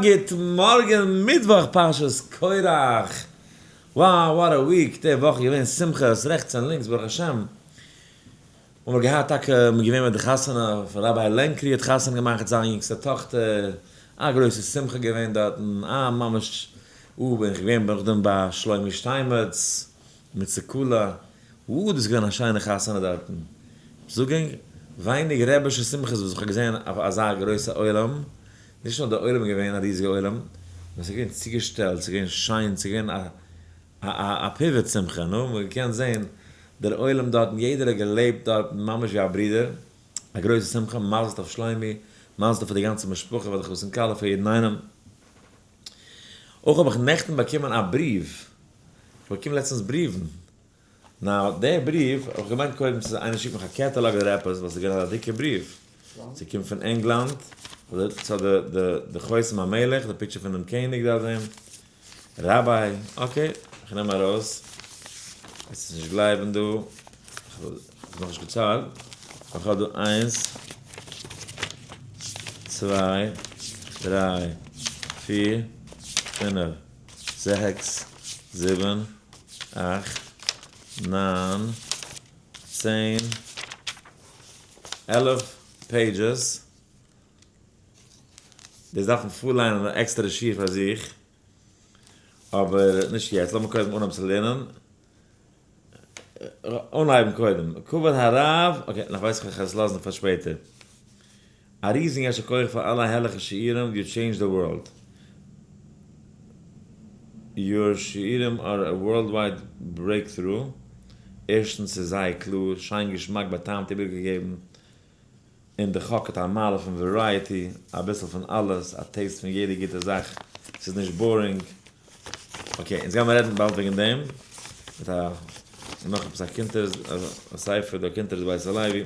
גוט מארגן מיטוואך פרשת קורח! Wow what a week! די וואך איז געווען שמחות רעכטס און לינקס ברוך השם! האבן מיר געהאט טאקע מיר געווען ביי די חתונה פון ראביי לענקרי האט חתונה געמאכט זיין יונגסטע טאכטער, א גרויסע שמחה געווען דארטן, א ממש אה בין איך געווען נאכדעם ביי שלומי שטיינמעץ מיט סקולא, וואו דאס איז געווען א שיינע חתונה דארטן, זאג ענק, ווייניג רעבישע שמחות וואס איך האב געזען אויף אזא גרויסע עולם, נישט נאר די עולם איז געווען א ריזיגע עולם, נאר ס'איז געווען צוגעשטעלט, ס'איז געווען שיין, ס'איז געווען א א א פיוועט שמחה, נו, מ'האט געקענט זען דער עולם דארטן, יעדער האט געלעבט דארטן ממש ווי א ברודער, א גרויסע שמחה, מזל טוב שלומי, מזל טוב פאר די גאנצע משפחה, פאר די חתן כלה, פאר יעדן איינעם. אויך האב איך נעכטן באקומען א בריוו, איך באקום לעצטנס בריוון, now דער בריוו האב איך געמיינט קודם ס'איז איינער שיקט מיך א קעטעלאג אדער עפעס ווייל ס'איז געווען אזא דיקע בריוו, ס'קומט פון ענגלאנד, ס'האט די חותם המלך, די picture פונעם קעניג דארט זעהן, ראביי, okay, איך נעם ארויס, וועסט עס נישט גלייבן דא, איך האב עס נאכנישט געציילט, אבער איך האב דא איינס, צוויי, דריי, פיר, פינף, זעקס, זיבן, אכט, ניין, צען, 11 pages. דאס דארף מען פארליינען א עקסטערע שיעור פאר זיך, אבער נישט יעצט, לאמיר קודם אנהויבן צו לערנען. אנהייבן קודם, כבוד הרב, okay, נאך ווייס איך איך וועל עס לאזן פאר שפעטער. א ריזיגן יישר כח פאר אלע הערליכע שיעורים, you change the world. Your שיעורים are a worldwide breakthrough, ערשטנס ס'איז זייער קלאר, שיין געשמאק באטעמט איבערגעגעבן, און די חק האט א מעלה פון variety, אביסל פון אלעס, א taste פון יעדע גוטע זאך, ס'איז נישט boring. Okay, אונז גיימער רעדן באלד וועגן דעם, מיט א נאך עפעס א קונטרס, א ספר דא קונטרס בית הלוי.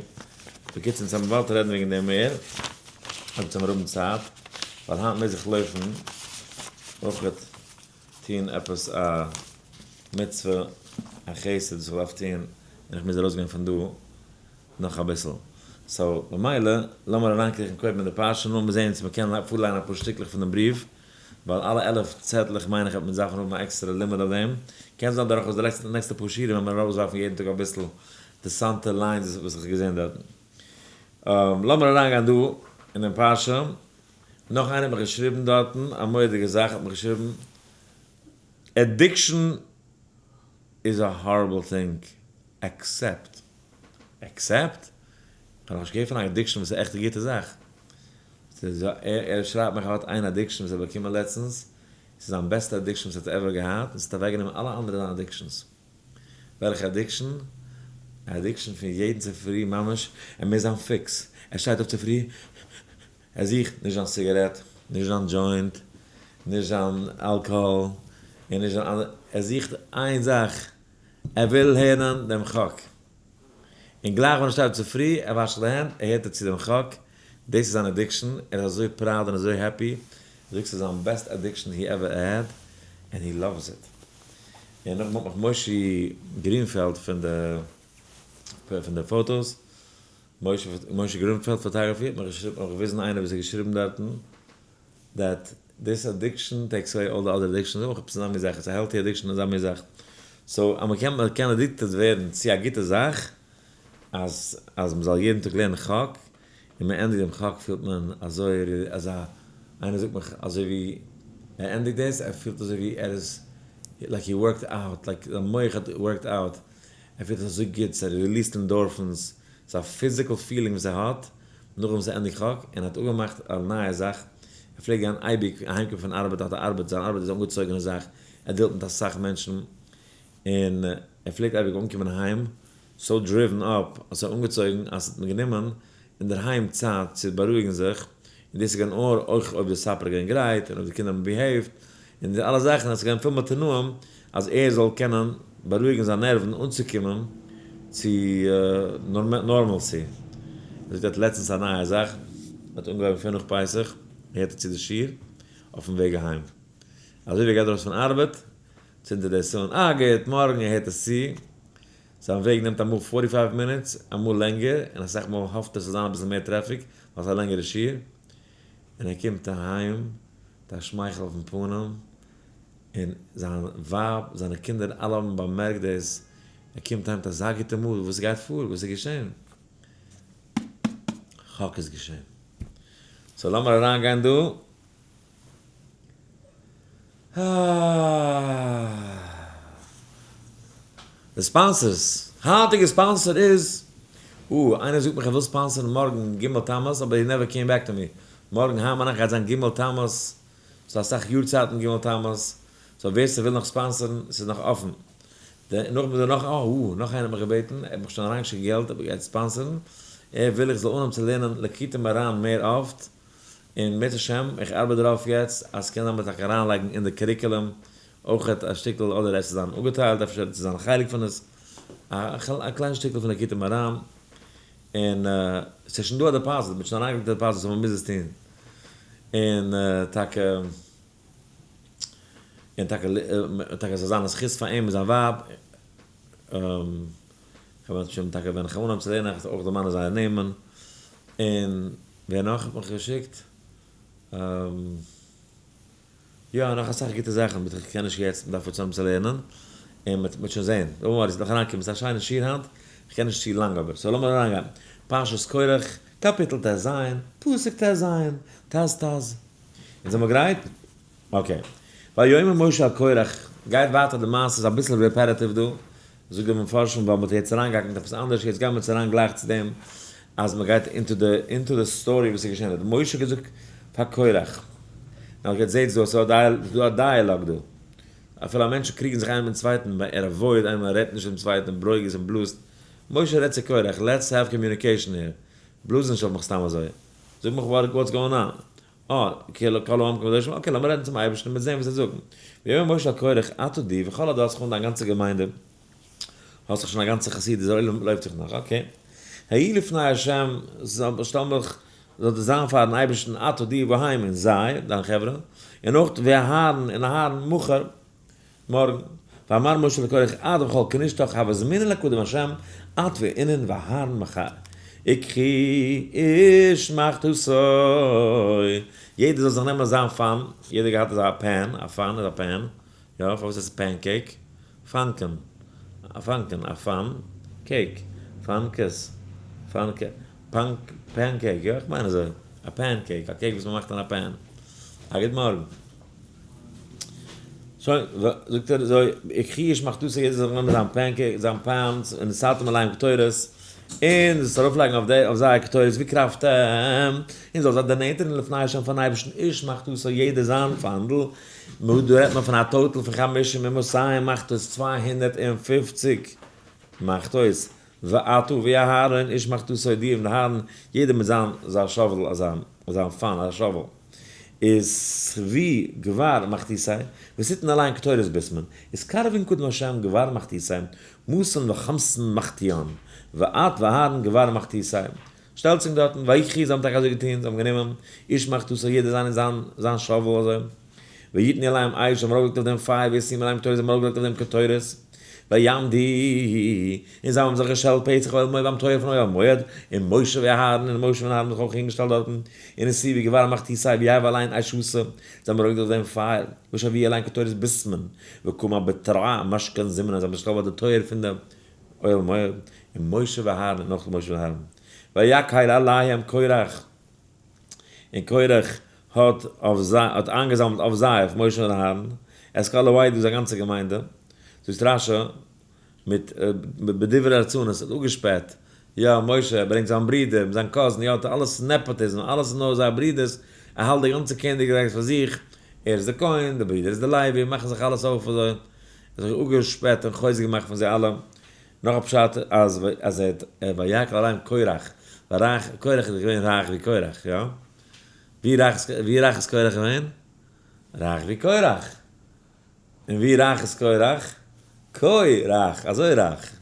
בקיצור, אונז גיימער באלד רעדן וועגן דעם מער, אויב אונז האמיר האבן צייט, ווייל היינט מוז איך לויפן אויכעט טון עפעס א מצוה, א חסד וואס איך דארף טון, און איך מוז ארויסגיין פון דא. נאך אביסל. So במילא לאמיר אריינקריכן קודם אין די פרשה און לאמיר זעהן צו מ'קען פארליינען אפאר שטיקלעך פון דעם בריוו, ווייל אלע 11 צעטלעך מיין איך וועט מען דארפן האבן א עקסטערע לימוד אויף דעם. קען זיין דורכאויס די לעצטע נעקסטע פאר שיעורים וועט מען ארויסווארפן יעדן טאג אביסל אינטערעסאנטע lines וואס איך האב געזעהן דארטן. לאמיר אריינגיין דא אין דעם פרשה. נאך איינער האט מיך געשריבן דארטן א מורא'דיגע זאך האט מיך געשריבן, addiction is a horrible thing, except, except? כ'האב נאכנישט געהערט פון א addiction וואס איז עכט א גוטע זאך. ס'איז א, ער שרייבט מיך ער האט איין addiction וואס ער האט באקומען לעצטנס, ס'איז זיין בעסטע addiction וואס ער האט ever געהאט, און ס'האט אוועקגענומען אלע אנדערע זיינע addictions. וועלכע addiction? א addiction פון יעדן צופרי ממש, ער מוז זיין פיקס, ער שטייט אויף צופרי, ער זוכט נישט זיין ציגארעט, נישט זיין joint, נישט זיין אלקאהאל, און נישט זיין אנדערע, ער זוכט איין זאך, ער וויל הערן דעם חק. און גלייך ווען ער שטייט אויף צופרי, ער וואשט זיך די הענט, ער הערט ער צו דעם חק, דאס איז זיין addiction, ער איז אזוי proud און אזוי happy, ער זאגט ס'איז זיין best addiction he ever had, and he loves it. און נאכדעם האט מיך מושי גרינפעלד פון די פון די photos, משה גרינפעלד photography האט מיך געשריבן, האט מיך געוויזן איינער וואס האט געשריבן דארטן, that this addiction takes away all the other addictions, אויך עפעס אזא מין זאך, it's a healthy addiction אזא מין זאך, so אז מ'קען מ'קען addicted ווערן צו א גוטע זאך, אז אז מ'זאל יעדן טאג לערנען חק, און מ'ענדיגט דעם חק פילט מען אזוי אזא, איינער זאגט מיך אזוי ווי ער ענדיגט דאס, ער פילט אזוי ווי ער איז like he worked out, like זיין מח האט worked out, ער פילט עס אזוי גוט, ס'האט released endorphins, ס'איז א physical feeling וואס ער האט, נאכדעם וואס ער ענדיגט חק, און האט אפגעמאכט א נייע זאך, ער פלעגט גיין אייביג אהיימקומען פון ארבעט, האט א ארבעט, זיין ארבעט איז א אנגעצויגענע זאך, ער deal ט מיט אסאך מענטשן, און ער פלעגט אייביג אנקומען אהיים so driven up, אזוי אנגעצויגן אז ס'האט אים גענומען אינדערהיים צייט צו בארואיגן זיך, און דאס איז געווען נאר אויך אויב די supper איז געווען גרייט און אויב די קינדער האבן behave ט, און די אלע זאכן, עס איז געווען פול מיט תנאים אז ער זאל קענען בארואיגן זיין נערוון אנצוקומען צו normalcy. ער זאגט ער האט לעצטנס א נייע זאך, ער האט אנגעהויבן פון נאך פסח, הערט ער צו די שיעור אויפן וועג אהיים, אזוי ווי ער גייט ארויס פון ארבעט צינדט ער דאס אן, אה גוט מארגן, ער הערט עס צו, זיין וועג נעמט אמאל forty five minutes, אמאל לענגער, און אסאך מאל האפט ער ס'זאל זיין אביסל מער טרעפיק, ווייל ס'איז א לענגערע שיעור, און ער קומט אהיים. מיט א שמייכל אויפן פנים, און זיין ווייב, זיינע קינדער, אלע האבן באמערקט דאס, ער קומט אהיים מיט אזא גוטע mood, וואס גייט פאר? וואס איז געשען? חק איז געשען. so לאמיר אריינגיין דא. די sponsors, היינטיגע sponsor איז, איינער זאגט מיך ער וויל sponsor ן מארגן ג' תמוז, אבער he never came back to me. מארגן היינט ביינאכט גייט זיין ג' תמוז, ס'איז אסאך יארצייטן ג' תמוז, so ווער ס'וויל נאך sponsor ן, ס'איז נאך אפן. נאכדעם איז דא נאך, נאך איינער האט מיך געבעטן, ער האט מיך שוין אריינגעשיקט געלט, ער גייט sponsor ן, ער וויל איך זאל אנהויבן צו לערנען ליקוטי מוהר"ן מער אפט, און בעז השם, איך ארבעט דערויף יעצט, אז ס'קען זיין מ'וועט טאקע אריינלייגן אין די curriculum אויכעט א שטיקל, אדער עס איז זיין אפגעטיילט, אפשר עס איז זיין חלק פון עס, א קליין שטיקל פון ליקוטי מוהר"ן, און ס'איז שוין דא א deposit, מ'האט שוין אריינגעלייגט א deposit, so מ'מוז עס טון. און טאקע, און טאקע, טאקע עס זאל זיין א זכות פאר אים און זיין ווייב, כ'וועל שוין טאקע ווען כ'וועל אנהויבן צו לערנען איך וועל אויך דערמאנען זייער נעמען, און ווער נאך האט מיך געשיקט? יא, נאך אסאך גוטע זאכן, but איך קען נישט יעצט, מ'דארף יעצט אנהויבן צו לערנען, און מ'וועט שוין זען. don't worry, ס'וועט נאך אריינקומען, ס'איז א שיינע שיעור היינט, איך קען נישט צו לאנג אבער, so לאמיר אריינגיין. פרשת קרח, קאפיטל ט"ז, פסוק ט"ז, טז טז. אונז זעמיר גרייט? okay. ויאמר משה אל קרח, גייט ווייטער די מעשה איז אביסל repetitive דא, זאגט די מפרשים ווייל מ'האט יעצט אריינגעהאקט מיט עפעס אנדערש, יעצט גייען מיר צו אריין גלייך צו דעם אז מ'גייט into the into the story וואס איז געשען, האט משה געזאגט פאר קרח, נאר יעצט זעהטס דא אז ס'איז דא א dialogue דא, אפילו א מענטשן קריגן זיך איינער מיטן צווייטן, ער avoid איינער רעדט נישט צום צווייטן און ברוגז און בלאזט, משה רעדט צו קרח, let's have communication here, בלאז נישט אויף מיך סתם אזוי, זאג מיך what's going on. אה, כאילו כל העם קדושים, okay לאמיר רעדן צום אייבערשטן און מיר זען וואס ער זאגט. ויאמר משה אל קרח, אתה דו, וכל עדתך און דיין גאנצע געמיינדע, האסט דאך שוין א גאנצע חסידות, דער עולם לויפט דיך נאך, okay. היו לפני ה', שטעל מיך, זאל דאס זיין פארן אייבערשטן, אתה דו, והם און זיי, דיין חברה, און אויך ואהרן און אהרן מחר, מארגן, ואמר משה לקרח את וכל כנישתך הוו זמינין לקדם השם את ואינון ואהרן מחר וקחו איש מחתתו, יעדער זאל זיך נעמען זיין פאן, יעדער געהאט אזא pan, א פאן איז א pan, יא, פארוואס הייסט עס pancake? פאנקען, א פאנקען, א פאן, cake, פאנקעס, פאנקע, פאנק, pancake, יא איך מיין אזוי, א pancake, א cake וואס מען מאכט אין א pan. א גוט מארגן. שוין, זאגט ער אזוי, וקחו איש מחתתו יעדער זאל זיך נעמען זיין pancake, זיין pans, ונתתם עליהם קטורת, און זאלסט ארויפלייגן אויף די, אויף זייער קטורת, והקרבתם, און זאלסט זיי דערנענטערן לפני השם פארן אייבערשטן, איש מחתתו יעדער זיין פאנדל, נו, דא רעדט מען פון א total פון חמשים ומאתים מחתות, 250 מחתות, ואתה ואהרן איש מחתתו דו און אהרן, יעדער מיט זיין זיין shovel, זיין זיין פאן, א shovel. איז ווי גבר מחתיתיה, ותתן עליהן קטורת בשמים, איז קרבן קדם השם גבר מחתיתיה, מאתים וחמסין מחתיין, ואת ואהרן גבר מחתיתיה. שטעלט זיך דארטן, ויקחו, זיי האבן טאקע אזוי געטון, זיי האבן גענומען איש מחתתו יעדער זיין אין זיין זיין shovel אזוי, ויתנו עליהם אש, זיי האבן ארויפגעלייגט אויף דעם פייער, וישימו עליהם קטורת, זיי האבן ארויפגעלייגט אויף דעם קטורת, ויעמדו, און זיי האבן זיך געשטעלט פתח אוהל מועד ביים טויער פון אוהל מועד, און משה ואהרן, און משה און אהרן האבן זיך אויך הינגעשטעלט דארטן, ונתיבו גבר מחתיתיה ויהבו עליהן אש אסור, זיי האבן ארויפגעלייגט אויף דעם פייער, ושבו עליהן קטורת בשמים, וקמו בתרע משכן זימנה, זיי האבן זיך געשטעלט ביי די טויער פון די אוהל מועד, און משה ואהרן, און נאך משה ואהרן. ויקהל עליהם קרח, און קרח האט אויף זיי, האט איינגעזאמלט אויף זיי, אויף משה און אהרן, את כל העדה, זיין גאנצע געמיינדע, זאגט רש"י, מיט בדברי ליצנות, האט אפגעשפעט, יא, משה, ער ברענגט זיין ברודער, מיט זיין cousin, יא, אלעס nepotism, אלעס איז נאר זייער ברודערס, ער האלט די גאנצע קעניגרייך פאר זיך, ער איז די כהן, די ברודער איז די לוי, מאכן זיך אלעס אויף אזוי, ער האט זיך אפגעשפעט און חוזק געמאכט פון זיי אלע. נאך א פשט אז אז ער האט ויקהל עליהם קרח, ווייל רייך, קרח איז דאך געווען רייך ווי קרח, יא? ווי רייך איז ווי רייך איז קרח געווען? רייך ווי קרח. און ווי רייך איז קרח? קוי רייך, אזוי רייך.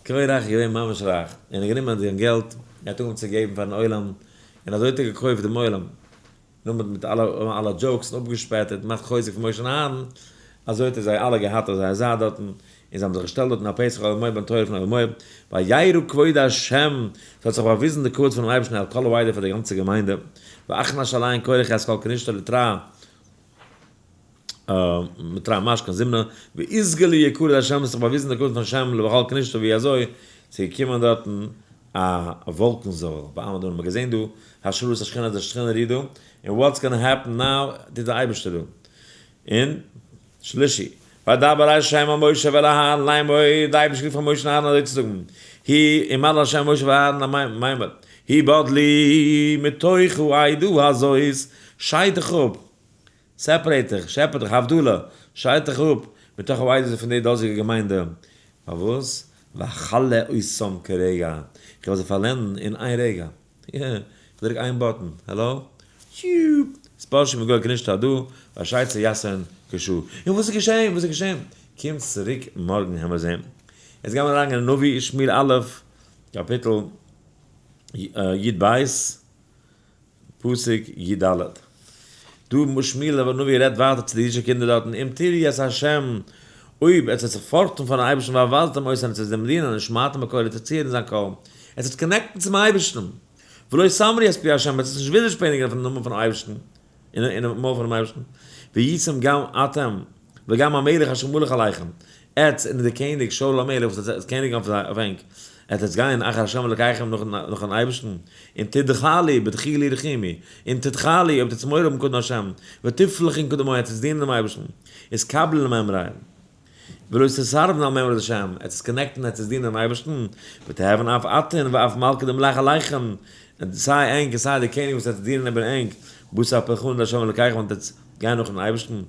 קרח איז געווען ממש רייך, און ער האט גענומען זיין געלט, ער האט אנגעהויבן צו געבן פארן עולם, און אזוי האט ער געקויפט דעם עולם. נאר מיט מיט אלע אלע jokes און אפגעשפעטעט, מאכט חוזק פון משה און אהרן, אזוי האט ער זיי אלע געהאט אויף זייער זייט דארטן, און זיי האבן זיך געשטעלט דארטן א פתח אוהל מועד ביים טויער פון אוהל מועד, וירא כבוד השם, ס'האט זיך באוויזן די כבוד פונעם אייבערשטן על כל העדה פאר די גאנצע געמיינדע, ויכנס עליהן קרח את כל כנישתו לתרע. מטרא משכן זימנא, ואתגלי יקרא דהשם, עס האט זיך באוויזן די כבוד פון השם לבכל כנישתא ווי אזוי ס'איז געקומען דארטן א וואלקן זויל, בעלמא דא האט מען געזען דא השראת השכינה אז די שכינה רוהט דא, און what's gonna happen now טוט די אייבערשטער דא. און שלישי, וידבר ה' אל משה ואל אהרן לאמור, די אייבערשטער געזאגט פאר משה און אהרן אזוי צו זאגן, הי אמר ה' משה ואהרן לאמר, הבדלו מתוך העדה הזאת, שייד דיך אפ, separate דיך, שעפער דיך, הבדלה, שייד דיך אפ, מתוך העדה הזאת פון די דאזיגע געמיינדע, פארוואס? ואכלה אותם כרגע, איך וועל זיי פארלענדן אין איין רגע, יא, איך דריק איין button, hello? שיופ! ספאשי מגוי כנישתא הדא, והשייצא יאסען כשו. און וואס איז געשען? וואס איז געשען? קום צוריק מארגן העמער זען. יעצט גיימער אריין אין נביא שמואל א', קאפיטל י ב, פסוק י ד. דא שמואל הנביא רעדט ווייטער צו די אידישע קינדער דארטן, אם תיראו את ה', אויב עטס וועט זיך פארכטן פארן אייבערשטן ועבדתם אותו און עטס וועט אים דינען ושמעתם בקולו עטס וועט צוהערן זיין קול, עטס וועט connect ן צום אייבערשטן, ולא תמרו את פי ה', עטס וועט נישט ווידערשפעניגן אויפן נאמען פונעם אייבערשטן, אינעם מויל פונעם אייבערשטן, והייתם גם אתם וגם המלך אשר מלך עליכם, עטס און דער קעניג שאול המלך וואס איז קעניג אויף ענק, עטס וועטס גיין אחר ה' אלקיכם נאכן אייבערשטן, און תדחלו בדחילו ורחימו, און תדחלו אויב טוטס מורא האבן קודם ה', ותפלחון קדמו עטס וועטס דינען דעם אייבערשטן, איז קבלו למימריה, ולא תסרבון על מימרת ה', עטס וועטס connect ן עטס וועטס דינען דעם אייבערשטן, ותהוון אף אתון ואף מלכא דמליך עליכם, סיי ענק און סיי דער קעניג וואס עטס דינען איבער ענק, בתר פולחנא דהשם אלקיכם און טוטס גיין נאכן אייבערשטן,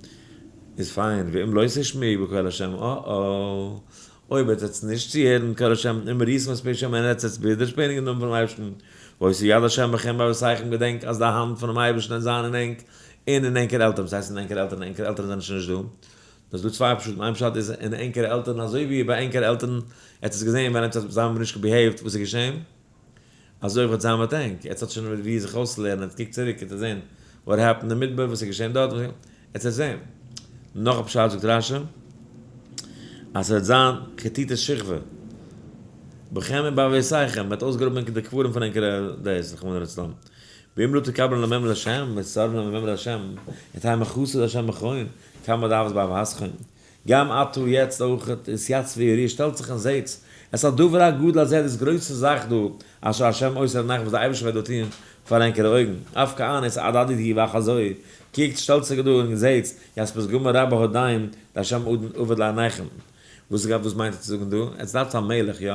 איז פיין, ואם לא תשמעו בקול השם, אה-אה, אויב וועט עטס נישט צוהערן קול השם, ומריתם את פי השם און עטס וועטס ווידערשפעניגן דעם פונעם אייבערשטן, והיתה יד השם בכם ובאבותיכם געדענק אז די האנט פונעם אייבערשטן וועט זיין אין ענק און אין ענקער עלטערן, וואס הייסט אין ענקער עלטערן? ענקער עלטערן זענען שוין נישט דא. נאר ס'איז דא צוויי פשטים, איין פשט איז אין ענקערע עלטערן אזוי ווי ביי ענקערע עלטערן עטס האטס געזען ווען עטס האט זיי האבן נישט גע behave ט וואס איז געשען, אזוי וועט זיין מיט ענק, עטס האט שוין ווי זיך אויסצולערנען, עטס קוקט צוריק עטס וועט זען what happened אין מדבר, וואס איז געשען דארט, עטס וועט זען. נאך א פשט זאגט רש י אז ס'וועט זיין חיטוטי שכבי בכם ובאבותיכם, מ'וועט אויסגראבן ענקער די קברים פון ענקערע דאס, רחמנא לצלן. ואם לא תקבלון למימרא להשם, ותסרבון למימרא להשם, ותהא מחסד השם בכון, כמה דאבות באהבתכם. גם עתה יעצט אויך התייצבו וראו, שטעלט זיך און זעטס, את הדבר הגדול הזה דאס גרויסע זאך דא, אשר ה' עושה לעיניכם וואס דער אייבערשטער וועט דא טון פאר ענקערע אויגן, אף כען התעודדו וחזו, קוקט, שטעלט זיך דא און זעטס, ית פתגמא רבא הדין דהשם עבד לעיניכם. וואס וואס מיינט ער צו זאגן דא? עטס דארפטס א מלך, יא?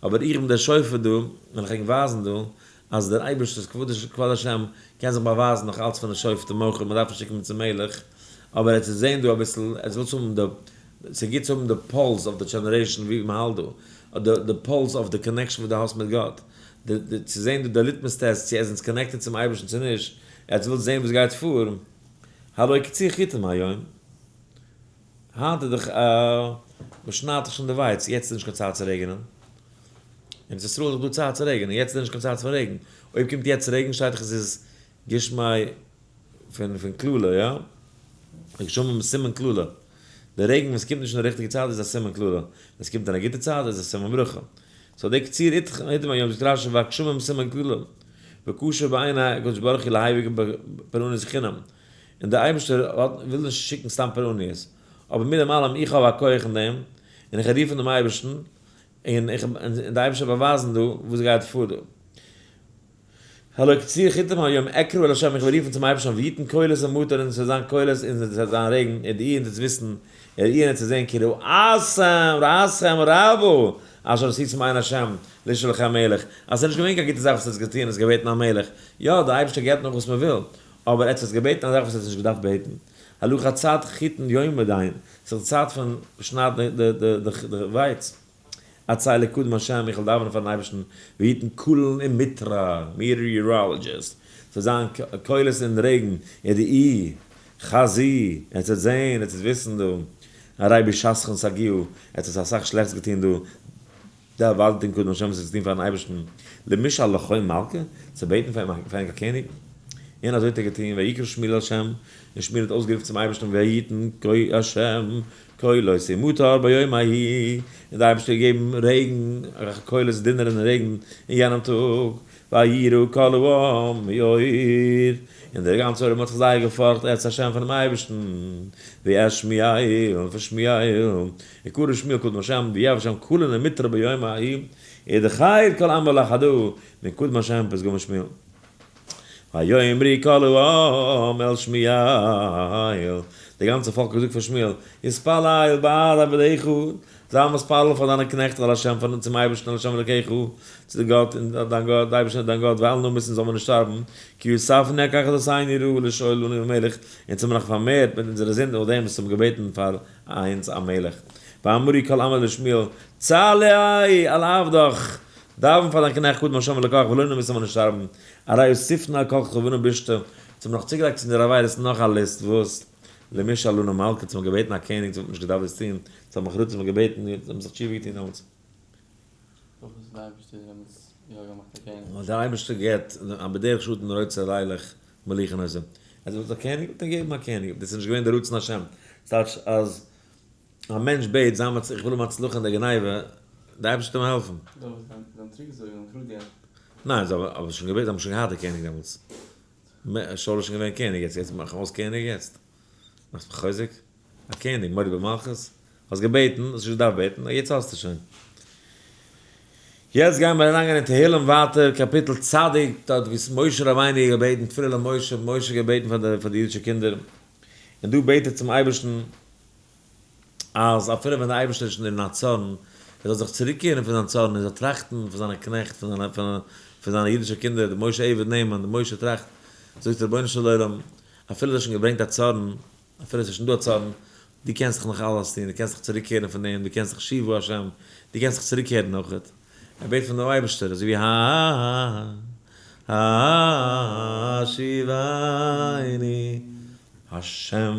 אבער איך בין דער שופט דא, וועל איך ענק ווייזן דא, אז דער אייבערשטער'ס כבוד כבוד השם קען זיך באווייזן נאך אלץ פון די שופטים אויך, מען דארף נישט צוקומען צום מלך, אבער עטס זעהן דא אביסל, עטס ווילטס האבן די, ס'איז גוט צו האבן די pulse of the generation ווי מען האלט דא, די די pulse of the connection וואס דו האסט מיט גאט, די די צו זעהן דא די litmus test צו עטס זענטס connected צום אייבערשטן צו נישט, עטס ווילטס זעהן וואס גייט פאר, הלא קציר חיטים היום, היינט איז דאך מען שניידט דאך שוין די ווייץ, יעצט איז נישט קיין צייט צו רעגענען. אין ארץ ישראל איז דאך דא צייט צו רעגענען, יעצט איז נישט קיין צייט פון רעגן. אויב קומט יעצט רעגן שטייט דאך עס איז גשמי פון פון קללה, יא? גשמים סימן קללה. די רעגן ווען ס'קומט נישט אין די ריכטיגע צייט איז א סימן קללה, ווען ס'קומט אין א גוטע צייט איז א סימן ברכה. so די קציר עתים היום זאגט רשי והגשמים סימן קללה. וקשה בעיני הקדוש ברוך הוא להביא פורענות חינם. און דער אייבערשטער האט וויל נישט שיקן סתם פורעניות, אבער מיט דעם אלעם איך האב א כח אין דעם, און איך וועל רופן דעם אייבערשטן, און איך און דער אייבערשטער וועט באווייזן דא וואס גייט פאר דא. הלא קציר חיטים היום אקרא אל ה' איך וועל רופן צום אייבערשטן ויתן קולות ומטר און עס וועט זיין קולות און עס וועט זיין רעגן ודעו און טוטס וויסן וראו און טוטס זען כי רעתכם רעתכם רבה אשר עשיתם בעיני ה' לשאול לכם מלך אז עס איז נישט געווען קיין גוטע זאך וואס עטס האט געטון עס געבעטן א מלך, יא דער אייבערשטער געבט נאך וואס מען וויל, אבער עטס האטס געבעטן א זאך וואס עטס האט נישט געדארפט בעטן. הלא חצד חיטין יומא דיין, ס'איז די צייט פון שניידן די ווייץ. אצא לקדם השם, איך וועל דאווענען פארן אייבערשטן, ויתן קלון ומטרא, meteorologist, ס'וועט זיין קולות און רעגן, וראה, חזו, עטס וועט זען, עטס וועט וויסן דא, הרי בושתכון תגיע, עטס האטס אסאך שלעכטס געטון דא, דעבדתם קדם השם וואס האט געטון פארן אייבערשטן, למשאל לכם מלכא, צו בעטן פאר אים פאר ענק א קעניג, און אזוי האט ער געטון, ויקרא שמואל אל השם, און שמואל האט אויסגערופן צום אייבערשטן ויתן השם קולות ומטר ביום ההוא, און דער אייבערשטער האט געגעבן רעגן, קולות דונער און רעגן אין יענעם טאג. וייראו כל העם מאוד, און דער גאנצער עולם האט זיך זייער געפארכט את השם פונעם אייבערשטן, ואת שמואל און פון שמואל, וקרא שמואל קדם השם, ויהב השם קלון ומטרא ביום ההוא, ודחי את כל עמו לחדא, מקדם השם פסגה משמואל. ויאמרו כל העם אל שמואל, די גאנצע פאלק האט געזאגט פאר שמואל, התפלל בעד עבדיך, זיי מתפלל פאר דיינע קנעכט אל השם, פאר צום אייבערשטן אל השם אלוקיך, צו די גאט און דיין גאט, די אייבערשטער דיין גאט, ואל נמות אונז זאל מיר נישט שטארבן, כי הוספנו על כל חטאתינו רעה לשאול לנו מלך, אונז האבן נאך פארמערט מיט אונזערע זינד נאכדעם וואס האבן געבעטן פאר אונז א מלך. ואמרו כל העם לשמואל, צלי על עבדך, דאווען פאר דיין קנעכט קדם השם אלוקיך ולא נמות זאל מען נישט שטארבן, הרי הוספנו על כל חטאתינו בשתא, אונז האבן נאך צוגעלייגט צו אונזערע עבירות נאך א list, וואס? למשאל לנו מלכא, אונז האבן געבעטן א קעניג, אונז וואלט נישט געדארפט דאס טון, אונז האבן חרטה, אונז האבן געבעטן, אונז האבן זיך תשובה געטון דעמאלטס. פארוואס האט דער אייבערשטער דעמאלטס יא געמאכט א קעניג? ווייל דער אייבערשטער געבט, בדרך שאדם רוצה לילך מוליכין אותו. אז ער וויל א קעניג, וועט ער געבן א קעניג. דאס איז נישט געווען דער רצון השם. ס'טייטש אז א מענטש בעט זיין מצ איך וויל האבן הצלחה אין דער גניבה, דער אייבערשטער וועט אים העלפן. דאך זיי האבן צוריק געצויגן און חרטה געהאט. ניין, זיי האבן אבער שוין געבעטן, זיי האבן שוין געהאט די קעניג דעמאלטס. שאול איז שוין געווען קעניג, יעצט יעצט מאך אויס קעניג יעצט? מאכסט מיך חוזק? א קעניג, מורד במלכות? האסט געבעטן, האסט נישט געדארפט בעטן, יעצט האסטו שוין. יעצט גייען מיר אריינגיין אין תהלים ווייטער, קאפיטל צדיק, דארט ווי משה רבינו האט געבעטן תפילה למשה, משה געבעטן פאר די פאר די אידישע קינדער, און דא בעט ער צום אייבערשטן אז אפילו ווען דער אייבערשטער איז שוין אין א צארן, ער זאל זיך צוריקקערן פון זיין צארן און זאל טראכטן פון זיינע קנעכט, פון זיינע פון זיינע אידישע קינדער, די משה עבד נאמן, די משה טראכט, זאגט רבונו של עולם, אפילו דו האסט שוין געברענגט א צארן, אפילו עס איז שוין דא א צארן, דו קענסט דאך נאך אלעס טון, דו קענסט זיך צוריקקערן פון דעם, דו קענסט זיך שובה השם, דו קענסט זיך צוריקקערן אויכעט. ער בעט פון דעם אייבערשטער, אזוי ווי ה השיבני השם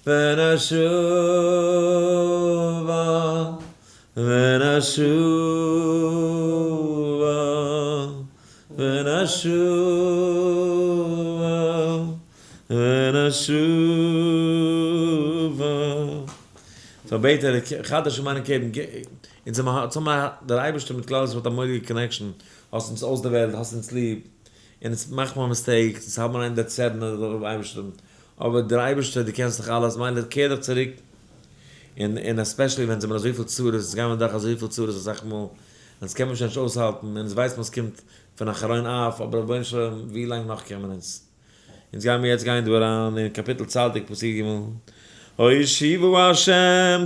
ונשובה ונשובה ונשובה ונשובה. so בעט ער, חדש אין מיינע קעבן, אונז האבן דער אייבערשטער מיט כלל ישראל האט א מורא'דיגע connection, האסט אונז אויסדערוועלט, האסט אונז ליב, און אונז מאכט מען mistakes, אונז האבן אריין דער צערן אויף אייבערשטן, אבער דער אייבערשטער דו קענסט דאך אלעס, מילא קער דיך צוריק, און און especially ווען זעמיר אזויפיל צרות, אונז גיימיר דורך אזויפיל צרות אסאך מאל, אונז קען מען שוין נישט אויסהאלטן, און אונז ווייסט מען עס קומט פון א חרון אף, אבער רבונו של עולם ווי לאנג נאך קען מען אונז? אונז גיימיר יעצט גיין דא אריין אין קאפיטל צדיק פסוק ג' הושיבה ה'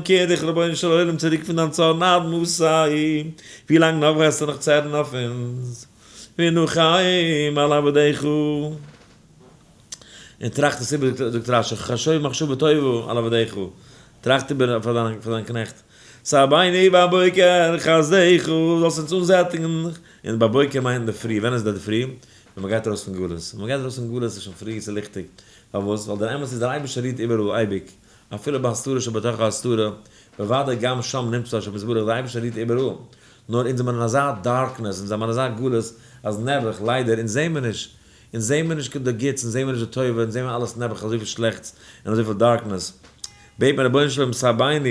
קער דיך רבונו של עולם צוריק פון דיין צארן עד מתי, ווי לאנג נאך וועסטו נאך צערן אויף אונז, ונחם על עבדיך. און טראכט עס איבער זאגט רשי, חשוב מחשבה טובה על עבדיך, טראכט איבער פאר דיין קנעכט, שביענו בבוקר חסדך, זאלסט אונז אנזעטיגן, און בבוקר מיינט אינדערפרי, ווען איז די אינדערפרי? ווען מען גייט ארויס פון גלות, ווען מען גייט ארויס פון גלות איז שוין פרי, ס'איז ליכטיג, פארוואס? ווייל דער אמת איז דער אייבערשטער רוהט איבעראל אייביג, אפילו בהסתרה שבתוך ההסתרה, בוודאי גם שם נמצא השם יתברך, דער אייבערשטער רוהט איבעראל, נאר אונז זעמער אין אזא darkness, אונז זעמער אין אזא גלות, אז נעבעך, ליידער, אונז זעמער נישט, אונז זעמער נישט די גוטס, אונז זעמער נישט די טובה, אונז זעמער אלעס נעבעך אזויפיל שלעכטס און אזויפיל darkness. בעט מען רבונו של עולם שביענו,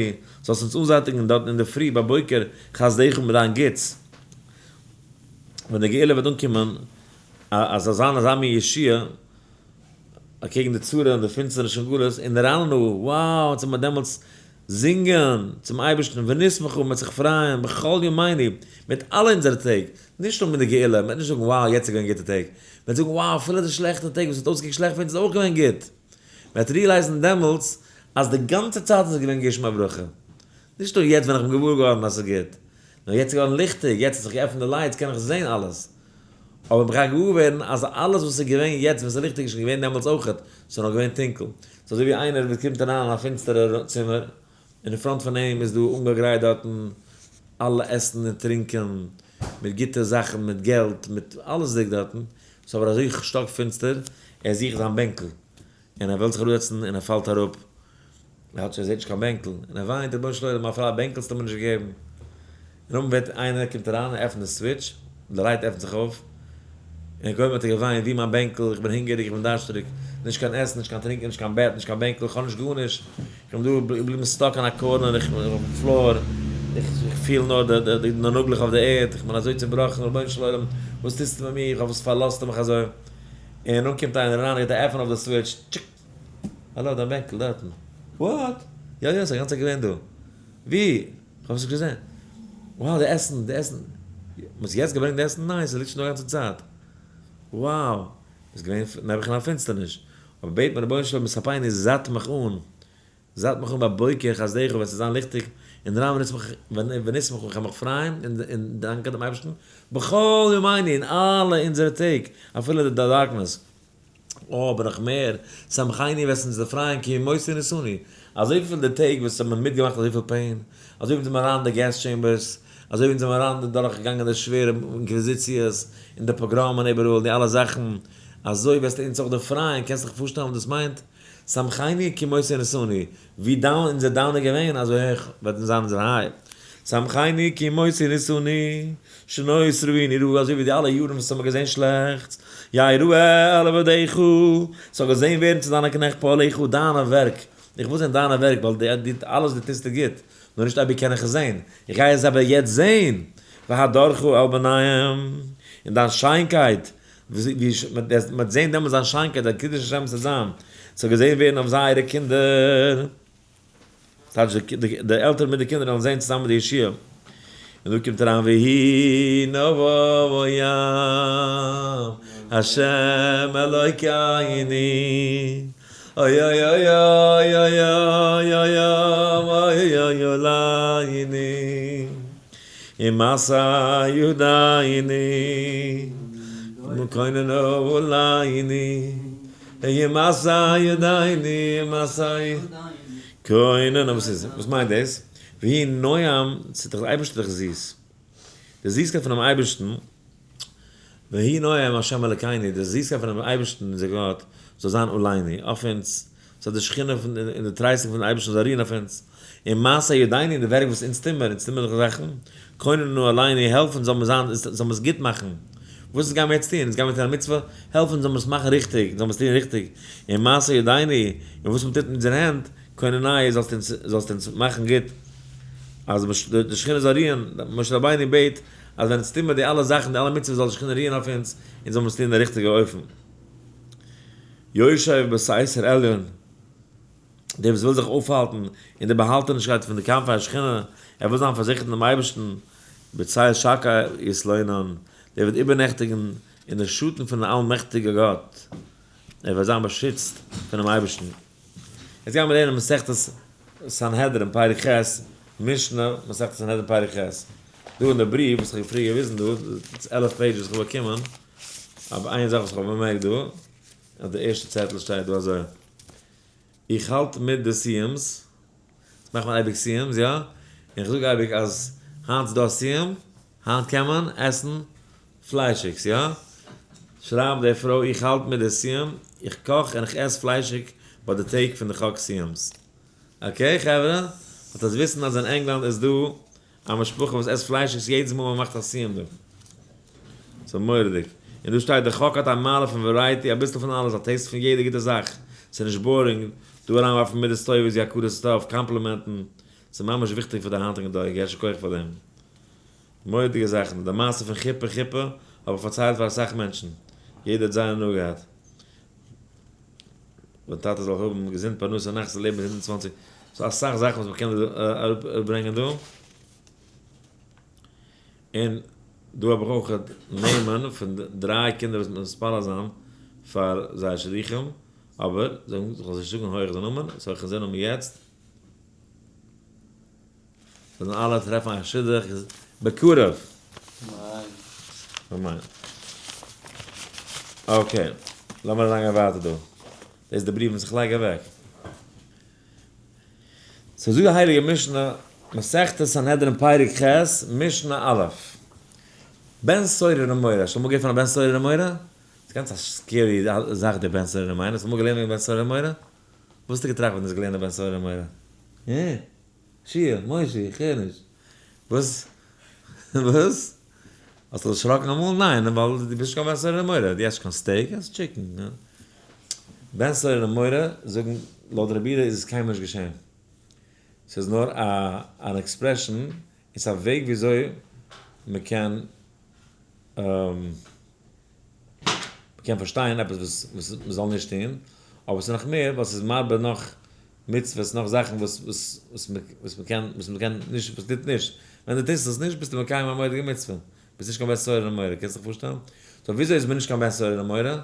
זאלסט אונז אנזעטיגן דארטן אינדערפרי בבוקר חסדך מיט דיין גוטס. ווען די גאולה וועט אנקומען, אז זאל זיין אזא מין ישועה אקעגן די צרה און די פינסטערניש פון גלות, און נרננה, wow, אונז וועט מען דעמאלטס זינגען צום אייבערשטן, ונשמחה, מען וועט זיך פרייען בכל ימינו, מיט אלע אונזערע טעג, נישט נאר מיט די גאולה, מען וועט נישט זאגן wow יעצט איז געווען גוטע טעג, מען וועט זאגן wow אפילו די שלעכטע טעג וואס האט אויסגעקוקט שלעכט פאר אונז איז אויך געווען גוט, מען וועט realize ן דעמאלטס אז די גאנצע צייט איז געווען גשמי ברכה, נישט נאר יעצט ווען איך בין געוואר געווארן אז ס'איז גוט, נאר יעצט איז געווארן ליכטיג, יעצט האט זיך געעפנט די lights קען איך זען אלעס. אבער איך גיי געוואר ווערן אז אלעס וואס איז געווען יעצט ווען ס'איז ליכטיג איז שוין געווען דעמאלטס אויכעט, ס'איז נאר געווען טונקל. ס'איז אזוי ווי איינער וואס קומט אריין אין א פינסטערע צימער, און אין front פון אים איז דא אנגעגרייט דארטן אלע עסן און טרינקען, מיט גוטע זאכן, מיט געלט, מיט אלעס ליגט דארטן, ס'איז אבער אזוי שטאק פינסטער, ער זוכט זיין בענקל, און ער וויל זיך אראפזעצן און ער פאלט אראפ, ער האט שוין ער זעט נישט קיין בענקל, און ער וויינט, רבונו של עולם אפילו א בענקל האסטו מיר נישט געגעבן. און נאכדעם ווערט איינער קומט אריין און עפנט די switch, די light עפנט זיך אויף, און קודם האט ער געוויינט, ווי מיין בענקל, איך בין הונגעריג, איך בין דארשטעריג, נישט קיין עסן, נישט קיין טרינקען, נישט קיין בעט, נישט קיין בענקל, איך האב נישט גארנישט, איך בין דא געבליבן stuck אין א corner, איך בין אויפן floor. איך פיל נאר די נאגלעך אויף די ערד, איך בין אזוי צעבראכן, רבונו של עולם, וואס טוסטו מיט מיר, פארוואס פארלאזטו מיך אזוי? און נאך קומט איינער אריין, גיבט א עפן אויף די switch, טשיק! האלא, דיין בענקל דארטן. What? יא יא, ס'איז א גאנצע צייט געווען דא. ווי? כ'האב עס נישט געזען. Wow, די עסן, די עסן. מ'האט יעצט געברענגט די עסן? ניין, ס'ליגט שוין דא א גאנצע צייט. Wow! איז געווען נעבעך אין א פינסטערניש. אבער בעט מען רבונו של עולם מספני זאט מיך אן, זאט מיך אן בבוקר חסדך ווען ס'זאל זיין ליכטיג, און רעם ונשמח איך וועל מיך פרייען און דאנקען דעם אייבערשטן בכל ימינו אין אלע אונזערע טעג אפילו די darkness. אבער נאך מער, שמחני וועסט אונז דערפרייען כי ימות יונסני, אזויפיל די טעג וואס האבן מיטגעמאכט אזויפיל pain, אזוי ווי אונז זענען אריין אין די gas chambers, אזוי ווי אונז זענען אריין דורכגעגאנגען די שווערע אינקוויזיציעס און די פאגראמען איבעראל, די אלע זאכן, אזוי וועסטו אונז אויך דערפרייען, קענסט דיך פארשטעלן וואס דאס מיינט? שמחני כי מות יונסני, ווי down אונזער down איז געווען, אזוי הויך וועט זיין אונזער high. שמחני כי מות יונסני, שנות ראינו רעה, אזוי ווי די אלע יארן וואס האבן געזען שלעכטס, יראה אל עבדיך, ס'זאל געזען ווערן צו דיינע קנעכט פועליך, דיינע ווערק, איך וויל זען דיינע ווערק, ווייל די אלעס דו טוסט איז גוט, נאר נישט אייביג קען איך עס זען, איך גיי עס אבער יעצט זען, והדרך אל בניהם, און דיין שיינקייט, ווי מ'וועט זען דעמאלטס דיין שיינקייט, דיין קידוש השם צו זיין, ס'זאל געזען ווערן אויף זייערע קינדער. ס'טייטש די עלטערן מיט די קינדער וועלן זען צוזאמען די ישועה. און דא קומט אריין ויהי נועם השם אלוקינו אוי אוי אוי אוי אוי אוי אוי אוי אוי אוי עלינו ומעשה ידינו כוננו עלינו ומעשה ידינו ומעשה כוננו וואס איז וואס מיינט דאס? ויהי נועם ס'איז דאך די אייבערשטער דאך זיס די זיסקייט פונעם אייבערשטן ויהי נועם ה' אלקינו די זיסקייט פונעם אייבערשטן אונזער גאט זאל זיין עלינו אויף אונז זאל די שכינה פון און די טרייסלונג פון אייבערשטן זאל רוען אויף אונז, און מעשה ידינו און די ווערק וואס אונז טוהן מיר, אונז טוהן מיר דאך זאכן, כוננו עלינו, העלף אונז זאל מיר זיין, זאל מיר עס גוט מאכן. וואס אונז גיימיר יעצט טוהן? אונז גיימיר טוהן א מצוה, העלף אונז זאל מיר עס מאכן ריכטיג, זאל מיר עס טוהן ריכטיג, און מעשה ידינו, און וואס מען טוט מיט אונזערע הענט, כוננו, זאלסט אונז, זאלסט אונז מאכן גוט, אז די שכינה זאל רוען, משה רבינו בעט אז ווען אונז טוהן מיר די אלע זאכן, די אלע מצוות זאל די שכינה רוען אויף אונז, אונז זאל מיר עס טוהן אין די ריכטיגע אופן. יושב בסתר עליון, דער וואס וויל זיך אויפהאלטן אין די באהאלטענישקייט פון די כנפי השכינה, ער וויל זיין פארזיכערט אין דעם אייבערשטן, בצל שקי יתלונן, דער וועט איבערנעכטיגן אין די שאטן פון דעם אלמעכטיגער גאט, ער וועט זיין באשיצט פונעם אייבערשטן. יעצט גייען מיר לערנען מסכת סנהדרין פרק ח', משנה, מסכת סנהדרין פרק ח'. דא אין די בריוו וואס איך האב פריער געוויזן דא, 11 pages וואס איך האב באקומען, אבער איין זאך וואס איך האב באמערקט דא, אז די ערשטע צעטל שטייט דא אזוי, איך האלט מיט די סיום'ס, מאכט מען אייביג סיום'ס, יא? און איך זאג אייביג אז היינט איז דא א סיום, היינט קען מען עסן פליישיגס, יא? שרייבט די פרוי, איך האלט מיט די סיום, איך קאך און איך עס פליישיג ביי די טעג פון די חג סיום'ס. Okay חברה, זאלט עטס וויסן אז אין ענגלאנד איז דא א משפחה וואס עסט פליישיגס יעדעס מאל מען מאכט א סיום דא. ס'איז מורא'דיג. און דא שטייט די חק האט א מעלה פון variety, אביסל פון אלעס, א taste פון יעדע גוטע זאך. ס'איז נישט boring. דא אריינווארפן מידות טובות ווי הכרת הטוב, קאמפלימענטן. ס'איז ממש וויכטיג פאר די היינטיגן דור, יישר כח פאר דעם. מורא'דיגע זאכן. די מעשה פון חופה חופה האב איך פארציילט פאר אסאך מענטשן. יעדער האט זייער הנאה געהאט. ווען טאטע זאל האבן געזונט פרנסה נחת לעבן ביז 120. ס'איז אסאך זאכן וואס מ'קען אראפברענגען דא. און דא האב איך אויך נעמען פון דריי קינדער וואס מ'מוז מתפלל זיין פאר זייער שידוכים, אבער זיי זאל איך נישט זאגן הויך די נאמען, so איך זע נאמען יעצט. זאלן אלע טרעפן א שידוך בקרוב. אמן. אמן. Okay, לאמיר אריינגיין ווייטער דא. דאס איז די בריוו וואס איך לייג אוועק. so זאגט די הייליגע משנה, מסכת סנהדרין פרק ח', משנה א'. בן סורר ומורה, האסט אמאל געהערט פון א בן סורר ומורה? ס'איז גאנץ א scary זאך די בן סורר ומורה, האסט אמאל געלערנט וועגן בן סורר ומורה? וואס האסטו געטראכט ווען דו האסט געלערנט בן סורר ומורה? אה? שיע, מושי, איך הער נישט. וואס? וואס? האסט דיך דערשראקן אמאל? ניין, ווייל דו ביסט נישט קיין בן סורר ומורה, דו עסט נישט קיין steak, עסט chicken. בן סורר ומורה זאגן, לויט רבי יהודה איז עס קיינמאל נישט געשען. ס'איז נאר א אן expression. ס'איז א וועג וויאזוי מ'קען מ'קען פארשטיין עפעס וואס וואס מ'זאל נישט טון, אבער ס'איז נאך מער ווייל ס'איז מרבה נאך מצוות, נאך זאכן וואס וואס וואס וואס מ'קען וואס מ'קען נישט וואס מ'טוט נישט. ווען דו טוסט עס נישט ביסטו מקיים א מורא'דיגע מצוה. ביסט נישט קיין בן סורר ומורה, קענסט זיך פארשטעלן? so וויאזוי איז מען נישט קיין בן סורר ומורה?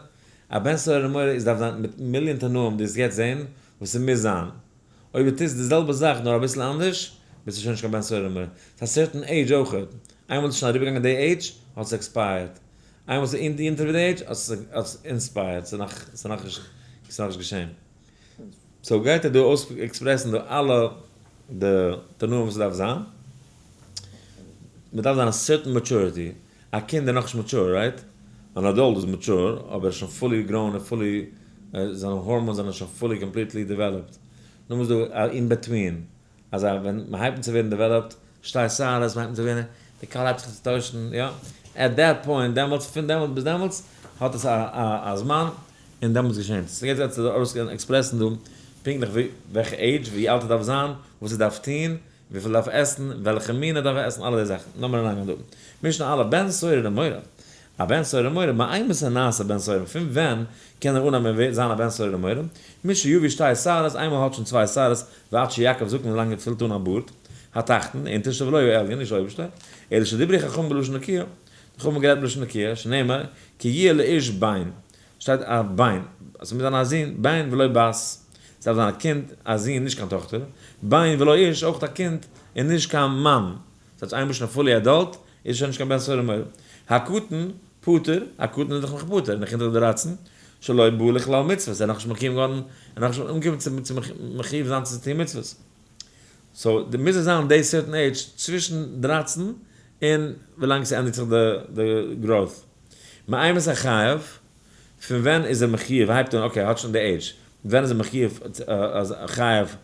א בן סורר ומורה איז דארף זיין מיט מיליאן תנאים דו וועסט יעצט זען וואס ס'מוז זיין. אויב דו טוסט די זעלבע זאך נאר אביסל אנדערש, ביסטו שוין נישט קיין בן סורר ומורה. ס'איז א certain age אויכעט. איינמאל ס'איז שוין אריבערגעגאנגען די עידזש, האט עס expired. איינמאל ס'איז אונטער די עידזש, האט עס inspired. ס'איז נאכנישט געשען. so גייט ער דא אויס express ן דא אלע די תנאים וואס ס'דארף זיין. מ'דארף זיין א certain maturity. א קינד איז נאכנישט mature, right? אן adult איז mature, אבער ער איז שוין fully grown און fully, זיינע hormones זענען שוין fully completely developed. נאר מ'איז דא א in between. אזא ווען מ'הייבט אן צו ווערן developed, שתי שערות, מ'הייבט אן צו ווערן, די קול הייבט זיך אן צו טוישן, יא. at that point, דעמאלטס, פון דעמאלטס ביז דעמאלטס, האט עס א א זמן, און דעמאלטס געשענט עס. יעצט גייט ער ארויס express ן דא פונקטליך ווי וועלכע עידזש, ווי אלט ער דארף זיין, וואס ער דארף טון, וויפיל ער דארף עסן, וועלכע מין ער דארף עסן, אלע די זאכן. לאמיר אריינגיין דא. משנה א', בן סורר ומורה. א בן סורר ומורה, מאימתי נעשה בן סורר, פון ווען קען ער אנהייבן זיין א בן סורר ומורה? משיביא שתי שערות, איינמאל האט שוין צוויי שערות, ועד שיקיף זקן ווילאנג ער פילט אן א בארד, התחתון, אונטערשטע ולא העליון, נישט אויבערשטע, אלא שדברו חכמים בלשון נקיה, די חכמים האבן גערעדט בלשון נקיה, שנאמר, כי יהיה לאיש בן, שטייט א בן, אז ס'מוז זיין א זון, בן ולא בת, ס'דארף זיין א קינד, א זון, נישט קיין טאכטער, בן ולא איש, אויך א קינד, און נישט קיין מאן, ס'הייסט איינמאל שוין א fully adult, איז שוין נישט קיין בן סורר ומורה. הקטן, פטור, א קטן איז דאך נאך פטור, נאך אונטער די 13, שלא בא לכלל מצוות, ער איז נאכנישט מקיים געווארן, ער איז נאכנישט אנגעקומען צו מחיוב זיין צו טון מצוות. so, די מוז עס זיין די certain age צווישן 13 און ווילאנג ס'ענדיגט זיך די growth. מאימתי חייב, פון ווען איז ער מחיוב, הייבט אן, okay, ער האט שוין די עידזש, ווען איז ער מחיוב אז חייב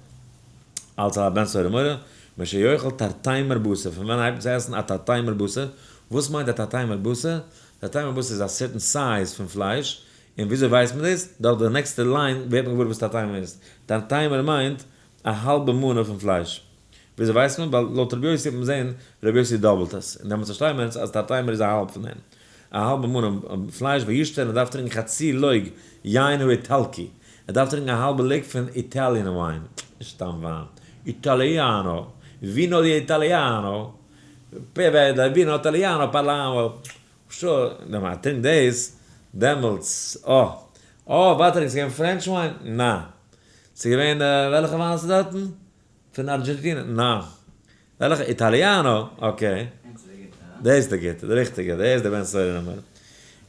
אלס א בן סורר ומורה? משיאכל תרטימר בשר, פון ווען הייבט מען צו עסן א תרטימר בשר? וואס מיינט א תרטימר בשר? תרטימר בשר איז א certain size פון פלייש, און וויאזוי ווייסט מען דאס? דורך די נעקסטע line ווערט מען געוואר וואס תרטימר איז. תרטימר מיינט א האלבע מנה פון פלייש. וויאזוי ווייסט מען? ווייל לויט רבי יוסי האט מען געזען רבי יוסי double ט עס, און דעמאלטס פארשטייט מען אז תרטימר איז א האלב פון דעם. א האלבע מנה פלייש, וישתה, און ער דארף טרינקען חצי לוג יין האיטלקי, ער דארף טרינקען א האלבע לוג פון Italian וויין, נישט סתם וויין, Italiano, vino di Italiano, vino Italiano parliamo, sure, ווען מען טרינקט דאס, דעמאלטס, אה, אה, ווארט רגע, ס'איז געווען French וויין? נע. ס'איז געווען, וועלכע וויין איז דארטן? פון ארגענטינע? נע. וועלכע? Italiano? Okay. דאס איז די גוטע, די ריכטיגע, דאס איז די בן סורר ומורה.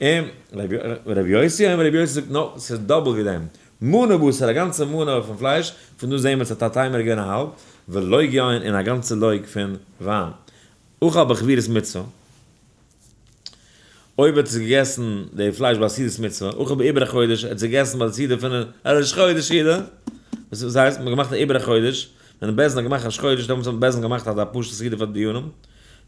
און רבי יוסי, און רבי יוסי זאגט, no, ס'איז double ווי דעם. מנה בשר, א גאנצע מנה פון פלייש, פון דא זעהן מיר אז תרטימר איז געווען א האלב, ולוג יין און א גאנצע לוג פון וויין. אכל בחבורת מצוה. אויב האט עס געגעסן די פלייש ביי סעודת מצוה, אכל בעיבור החודש, האט עס געגעסן ביי די סעודה פון ראש חודש סעודה, וואס הייסט, מ'האט געמאכט א עיבור החודש, ווען די בית דין האט געמאכט ראש חודש, דעמאלטס האט בית דין געמאכט אזא פשוטע סעודה פאר די דיינים,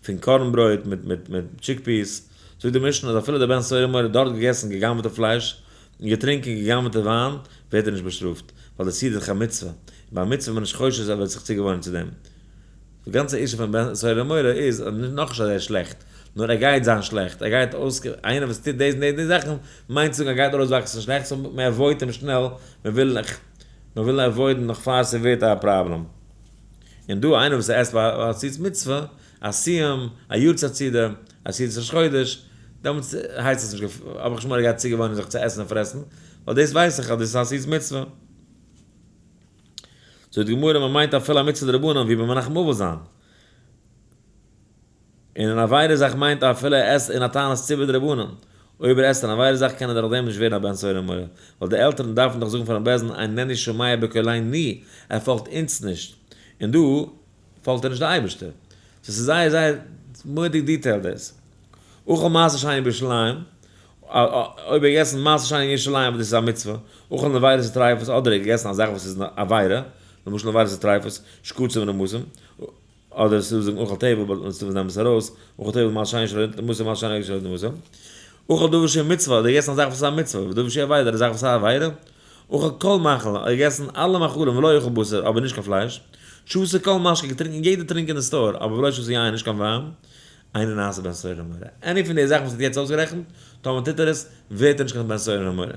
פון קארן ברויט מיט מיט מיט chickpeas, זאגט די משנה אז אפילו דער בן סורר ומורה האט דארט געגעסן גע'גנב'טע פלייש, און געטרינקען גע'גנב'טע וויין, ווערט ער נישט באשטראפט, ווייל די סעודה איז דאך א מצוה, און ביי א מצוה איז מען נישט חושש אז ער וועט זיך צוגעוואוינען צו דעם. די גאנצע issue פון בן סורר ומורה איז אז נאכנישט אז ער איז שלעכט, נאר ער גייט זיין שלעכט, ער גייט אויס, איינער וואס טוט דאס און דאס און די זאכן, מיינט צו זאגן ער גייט ארויסוואקסן שלעכט, so מען avoid ט אים שנעל, מען וויל מען וויל avoid ן נאך פאר ס'ווערט א פראבלעם. און דא איינער וואס עסט ביי א סעודת מצוה, א סיום, א יארצייט סעודה, א סעודת ראש חודש, דעמאלטס הייסט עס נישט, האב איך נישט מורא געהאט צוגעוואוינען זיך צו עסן און פרעסן, ווייל דאס ווייס איך אז דאס איז א סעודת מצוה. זאגט די גמרא, מען מיינט אפילו א מצוה דרבנן ווי ביי מנחם אבל זיין. און אן עבירה זאך מיינט אפילו ער עסט אין א תענית ציבור דרבנן. אויב ער עסט אן עבירה זאך קען ער דורך דעם נישט ווערן א בן סורר ומורה. ווייל די עלטערן דארפן דאך זאגן פארן בית דין איננו שומע בקולנו, ער פאלגט אונז נישט. און דא פאלגט ער נישט די אייבערשטער. so ס'איז זייער זייער מורא'דיג detailed דאס. אכל מעשר שני בירושלים, אויב ער געגעסן מעשר שני אין ירושלים וואס דאס איז א מצוה, אכל נבילות וטריפות, אדער ער האט געגעסן א זאך וואס איז עבירה, למשל נבילות וטריפות, שקצים ורמשים, אדער עס איז זאגן אכל טבל, but אונז נעמען עס ארויס, אכל טבל מעשר שני שלא ניתן למסור מעשר שני שלא ניתן למסור. אכל דבר שהוא מצוה, אדער געגעסן א זאך וואס איז א מצוה, ודבר שהוא עבירה, אדער א זאך וואס איז א עבירה. אכל כל מאכל, ער האט געגעסן אלע מאכלים ולא אכל בשר, אבער נישט קיין פלייש. שתה כל משקה, געטרינקען יעדע טרינק אין די store, אבער ולא שתה יין, נישט קיין וויין, אינו נעשה בן סורר ומורה. Any פון די זאכן וואס האט יעצט אויסגערעכנט, טאמער טוט ער עס, ווערט ער נישט קיין בן סורר ומורה.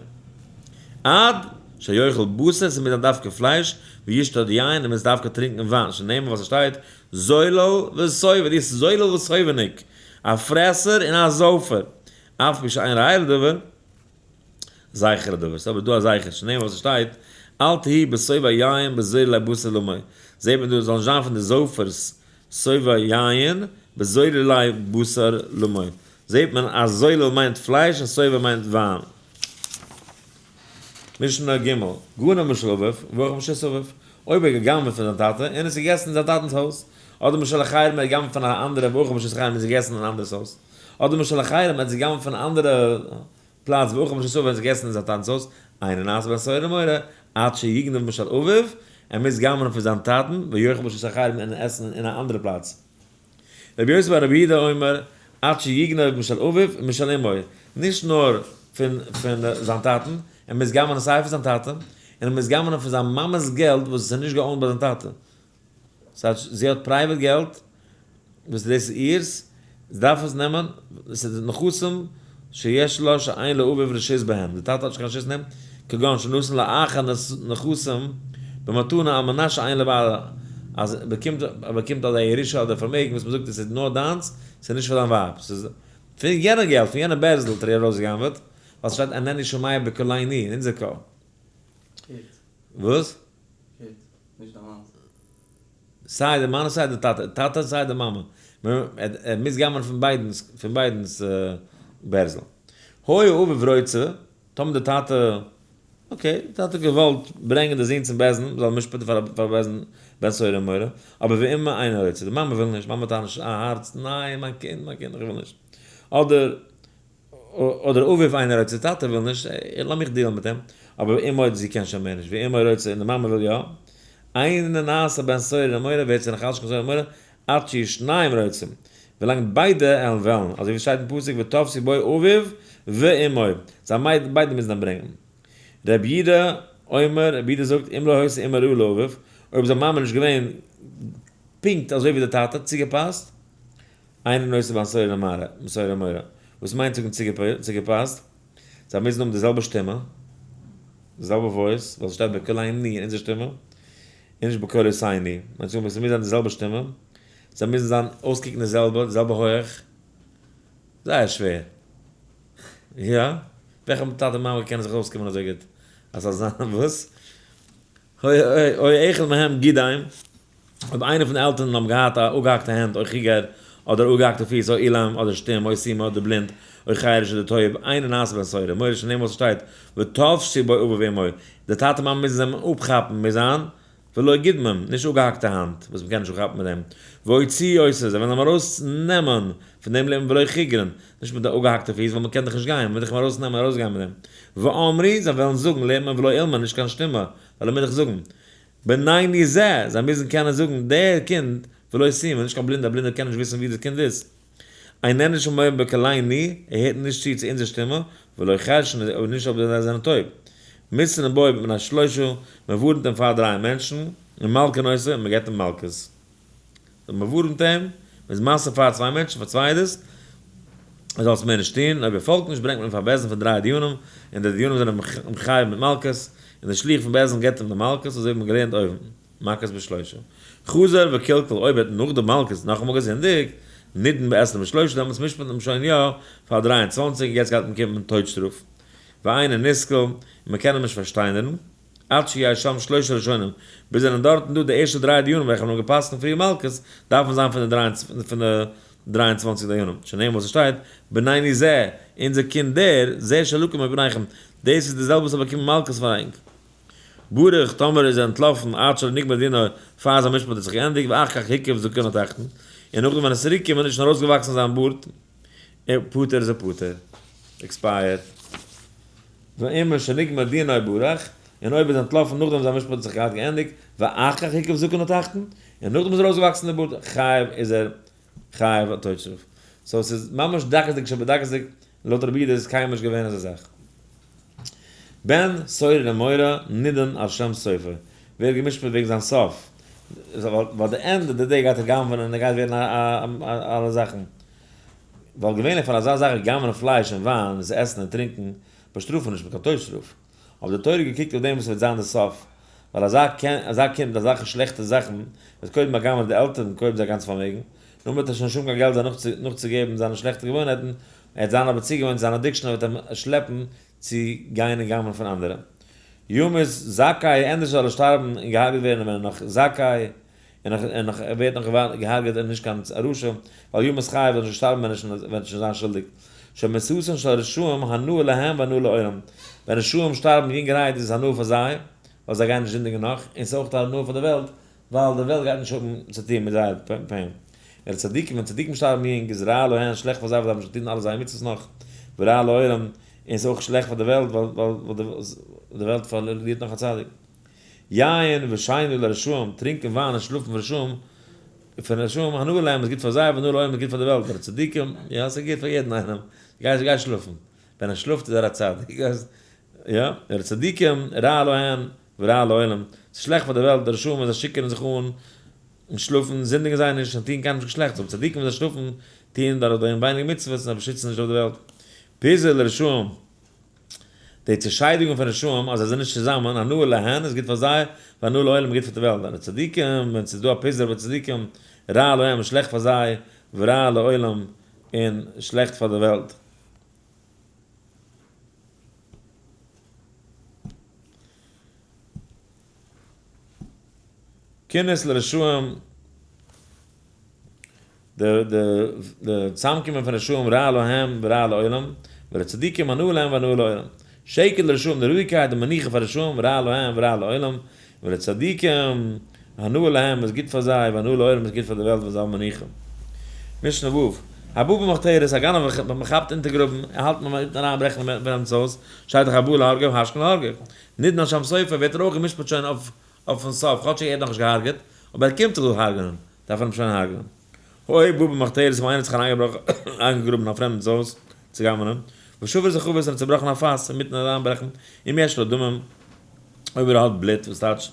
עד שיאכל בשר, ס'מוז זיין דווקא פלייש, וישתה די יין, און מוז דווקא טרינקען וויין, שנאמר וואס עס שטייט, זולל וסובא, דו ביסט זולל וסובא'ניק, א פרעסער און א זויפער, אף על פי שאין ראיה לדבר, זכר לדבר, ס'איז אבער דא א זכר, שנאמר וואס עס שטייט, אל תהי בשובע יין בזוללי בשר למו, זעט מען דא עס זאל נישט זיין פון די זויפערס, שובע יין בזוללי בשר למו, זעט מען אז זולל מיינט פלייש און שובע מיינט וויין. משנה ג', גנב משל אביו, ואכל ברשות אביו, אויב ער האט גע'גנב'עט פון זיין טאטע און עס געגעסן אין זיין טאטענ'ס הויז, אדער משל אחרים ער האט גע'גנב'עט פון א אנדערע ואכל ברשות אחרים און עס געגעסן אין אן אנדערע'ס הויז, אדער משל אחרים ער האט עס גע'גנב'עט פון א אנדערע פלאץ ואכל ברשות אביו און עס געגעסן אין זיין טאטענ'ס הויז, אינו נעשה בן סורר ומורה, עד שיגנוב משל אביו, ער מוז גנב'נען פון זיין טאטן, ויאכל ברשות אחרים און עסן אין א אנדערע פלאץ. רבי יוסי בר רבי יהודה אומר, עד שיגנוב משל אביו ומשל אמו, נישט נאר פון פון זיין טאטן, ער מוז גנב'נען סיי פון זיין טאטע, און ער מוז גנב'נען פון זיין מאמע'ס געלט וואס עס איז נישט גע own ט ביי זיין טאטע. ס'הייסט זי האט private געלט וואס דאס איז אירס, זי דארף עס נעמען, עס איז נכסים שיש לה שאין לאביו רשות בהם, די טאטע האט נישט קיין רשות אין דעם, כגון שנתן לאחר נכסים במתנה על מנת שאין לבעלה, אז ער באקומט ער באקומט אדער א ירושה אדער פארמעגן וואס מ'זאגט עס איז נאר דיינס, ס'איז נישט פאר דיין ווייב, ס'איז פון יענע געלט, פון יענע בערזל האט ער איר ארויסגע'גנב'עט, ווייל ס'שטייט איננו שומע בקולנו, אין אונזער קול. וואס? גוט, נישט דיין מאן. סיי די מאן סיי די טאטע, טאטע סיי די מאמע, ער מוז גנב'ענען פון ביידענס, פון ביידענס בערזל. היה אביו רוצה, טאמער די טאטע, okay, די טאטע האט געוואלט ברענגען די זון צום בית דין, מ'זאל משפט'ן פאר פאר בית דין בן סורר ומורה, אבער ואמו אינה רוצה, די מאמע וויל נישט, מאמע האט א הארץ, ניין מיין קינד, מיין קינד, איך וויל נישט. אדער אדער אביו אינו רוצה, טאטע וויל נישט, לאמיך deal ן מיט אים, אבער אמו זי קען שוין מער נישט, ואמו רוצה און די מאמע וויל יא, אינו נעשה בן סורר ומורה ווערט זי נאכאלץ נישט קיין סורר ומורה, עד שיהיו שניהם רוצים, ווילאנג ביידע עלן וועלן, אזוי ווי שטייט אין פסוק ותפשו בו אביו ואמו, זיי ביידע מוזן אים ברענגען. רבי יהודה אומר, רבי יהודה זאגט, אם לא היתה אמו ראויה לאביו, אויב איז זיין מאמע נישט געווען פונקט אזוי ווי די טאטע, צוגעפאסט, אינו נעשה בן סורר ומורה, וואס מיינט זאגן צוגעפאסט? זיי מוזן האבן די זעלבע שטימע, די זעלבע voice, ווייל ס'שטייט בקולנו אין אונזער שטימע, און נישט בקולותינו, מיינט זאגן ס'מוז זיין די זעלבע שטימע, זיי מוזן זיין אויסקוקן די זעלבע, די זעלבע הויעך, זייער שווער. יא? וועלכע טאטע מאמע קענען זיך אויסקומען אזוי גוט אז ס'זאל זיין וואס? היה אחד מהם גידם, אויב איינער פון די עלטערן האבן געהאט א אפגעהאקטע הענט או חיגר, אדער אפגעהאקטע פיס או אילם, אדער שטום או סומא אדער בלינד, או חרש אדער טויב, אינו נעשה בן סורר ומורה שנאמר וואס שטייט, ותפשו בו אביו ואמו, די טאטע מאמע מוזן אים אפכאפן מיט זיין, ולא גידמים, נישט אפגעהאקטע האנט, וואס מ'קען נישט אפכאפן מיט דעם, והוציאו אותו, זיי וועלן אים ארויס נעמען פון דעם לעבן ולא חיגרין, נישט מיט די אפגעהאקטע פיס, ווייל מ'קען דאך נישט גיין, מ'מוז דאך אים ארויס נעמען ארויס גיין מיט דעם, ואמרו, זיי וועלן זאגן, לערנט מען ולא אילמא, נישט קיין שטימע, ווייל ער מוז דאך זאגן. בנינו זה, זיי מוזן קענען זאגן דער קינד, ולא סומא, נישט קיין בלינדע, א בלינדער קען נישט וויסן וואו דאס קינד איז. איננו שומע בקולנו, ער הערט נישט צו צו אונזער שטימע, ולא חרשין, און נישט אויב זיי זענען טויב. מתרין בו מפני שלושה, מען ווארנט אים פאר דריי מענטשן, ומלקין אותו, און מען געבט אים מלקות. מען ווארנט אים, מען איז מתרה פאר צוויי מענטשן, פאר צוויי עדות, ער זאל עס מער נישט טון, אויב ער פאלגט נישט ברענגט מען אים פאר בית דין פון דריי דיונים, און די דיונים זענען מחייב מיט מלקות, און דער שליח פון בית דין געבט אים די מלקות, אזוי ווי מען האט געלערנט אויבן, מכות בשלושה. חזר וקלקל, אויב ער האט נאך די מלקות נאכאמאל געזינדיגט, נידון בעשרים ושלושה, דעמאלטס משפט מען אים שוין יא פאר 23, און יעצט גייט מען קומען טויט שטראף. ואינו נסקל, און מען קען אים נישט פארשטיינערן. עד שיהיו שם שלושה ראשונים, ביז זענען דארטן דא די ערשטע דריי דיונים וועלכע האבן געפסקנט פריער מלקות, דארפן זיין פון די 23 דיונים, שנאמר וואס עס שטייט, בנינו זה, אונזער קינד דער, זה שלקה מפניכם, דאס איז די זעלבע וואס האט באקומען מלקות פאר ענק. ברח, טאמער איז ער אנטלאפן עד שלא נגמר דינו, פאר זיין משפט האט זיך געענדיגט, ואחר כך הקיף זקנו התחתון, און נאכדעם ווען ער איז צוריק געקומען איז שוין ארויסגעוואקסן זיין בארד, פטור איז ער פטור. Expired. ואם משנגמר דינו ברח, און אויב איז אנטלאפן נאכדעם זיין משפט האט זיך געהאט געענדיגט, ואחר כך הקיף זקנו התחתון, און נאכדעם איז ארויסגעוואקסן די בארד, חייב איז ער חייב א טויט שטראף. So ס'איז ממש דקות'דיג שבדקות'דיג, לויט רבי יהודה איז קיינמאל נישט געווען אזא זאך. בן סורר ומורה נידון על שם סופו, ווערט גע'משפט וועגן זיין סוף. ווייל די end of the day גייט ער גנב'ענען און ער גייט ווערן א אלע זאכן. ווייל געווענליך פאר אזא זאך ווי גנב'ענען פלייש און וויין און עס עסן און טרינקען באשטראפן נישט מיט קיין טויט שטראף. אבער די תורה געקוקט אויף דעם וואס וועט זיין די סוף. ווייל אזא קינד מיט אזעלכע שלעכטע זאכן וועט קודם באגנב'ענען די עלטערן קודם זיין גאנץ פארמעגן, נאכדעם וועט ער שוין נישט האבן קיין געלט זיי נאכצוגעבן זיינע שלעכטע געוואוינהייטן, ער וועט זיין אבער צוגעוואוינט צו זיין addiction וועט אים שלעפן צו גיין און גנב'ענען פון אנדערע. ימות זכאי, ענדערש זאל ער שטארבן און געהארגעט ווערן ווען ער נאך זכאי, און נאך און נאך ער ווערט נאך געהארגעט און נישט קיין רשע, ווייל ימות חי וועט נישט שטארבן ווען ער וועט שוין זיין שולדיג. שמיתתן של רשעים הנאה להם והנאה לעולם. ווען רשעים שטארבן יונגערהייט איז עס הנאה פאר זיי, ווייל זיי גייען נישט זינדיגן נאך, און ס'איז אויך א הנאה פאר די וועלט, ווייל די וועלט גייט נישט האבן צו טון מיט זייער pain. ווען צדיקים ווען צדיקים שטארבן יונג איז רע להן, שלעכט פאר זיי ווייל זיי האבן נישט געטון אלע זייער מצוות נאך, ורע לעולם, און ס'איז אויך שלעכט פאר די וועלט ווייל די וועלט פארלירט נאך א צדיק. יין ושינה לרשעים, טרינקען וויין און שלאפן פון רשעים, פון רשעים, הנאה להם איז גוט פאר זיי, והנאה לעולם איז גוט פאר די וועלט, אבער צדיקים, יא ס'איז גוט פאר יעדן איינעם, גיי גיי שלאפן, ווען ער שלאפט איז ער א צדיק, יא, אבער צדיקים, רע להם ורע לעולם, ס'איז שלעכט פאר די וועלט, די רשעים ווען זיי שיכור'ן זיך אן און שלאפן, זינדיגן זיי נישט און טוען קיינעם נישט קיין שלעכטס, אבער צדיקים ווען זיי שלאפן, טוען דורך דעם ווייניג מצוות און זיי באשיצן נישט אויף די וועלט. פיזור לרשעים. די צעשיידונגען פון רשעים אז זיי זענען נישט צוזאמען, הנאה להן איז גוט פאר זיי, והנאה לעולם איז גוט פאר די וועלט, און די צדיקים, ווען ס'איז דא א פיזור ביי צדיקים, רע להם איז שלעכט פאר זיי, ורע לעולם און שלעכט פאר די וועלט. כינוס לרשעים, די די צוזאמקומען פון רשעים רע להם ורע לעולם, ולצדיקים הנאה להם והנאה לעולם. שקט לרשעים די רואיגקייט די מנוחה פאר רשעים רע להם ורע לעולם, ולצדיקים הנאה להם איז גוט פאר זיי והנאה לעולם איז גוט פאר די וועלט ווען זיי האבן מנוחה. משנה ו', הבא במחתרת, א גנב ווען מען כאפט אונטערגראבן, ער האלט מען אריינברעכן אין וועמענס הויז, שטייט דאך הבא להרגו השכם להרגו. נידון על שם סופו ווערט ער אויך גע'משפט שוין אויף אויפן סוף, כאטשיג ער האט נאכנישט געהארגעט, אבער ער קומט זיך דא הרג'נען, דארף מען אים שוין הרג'נען. אויב בא במחתרת וואו איינער האט זיך אריינגעבראכן איינגעגראבן אין א פרעמדנס הויז צו גנב'נען, ושבר איזה חבית און האט צעבראכן א פאס אינמיטן אריינברעכן, אם יש לו דמים, אויב ער האט בלוט, וואס טייטש,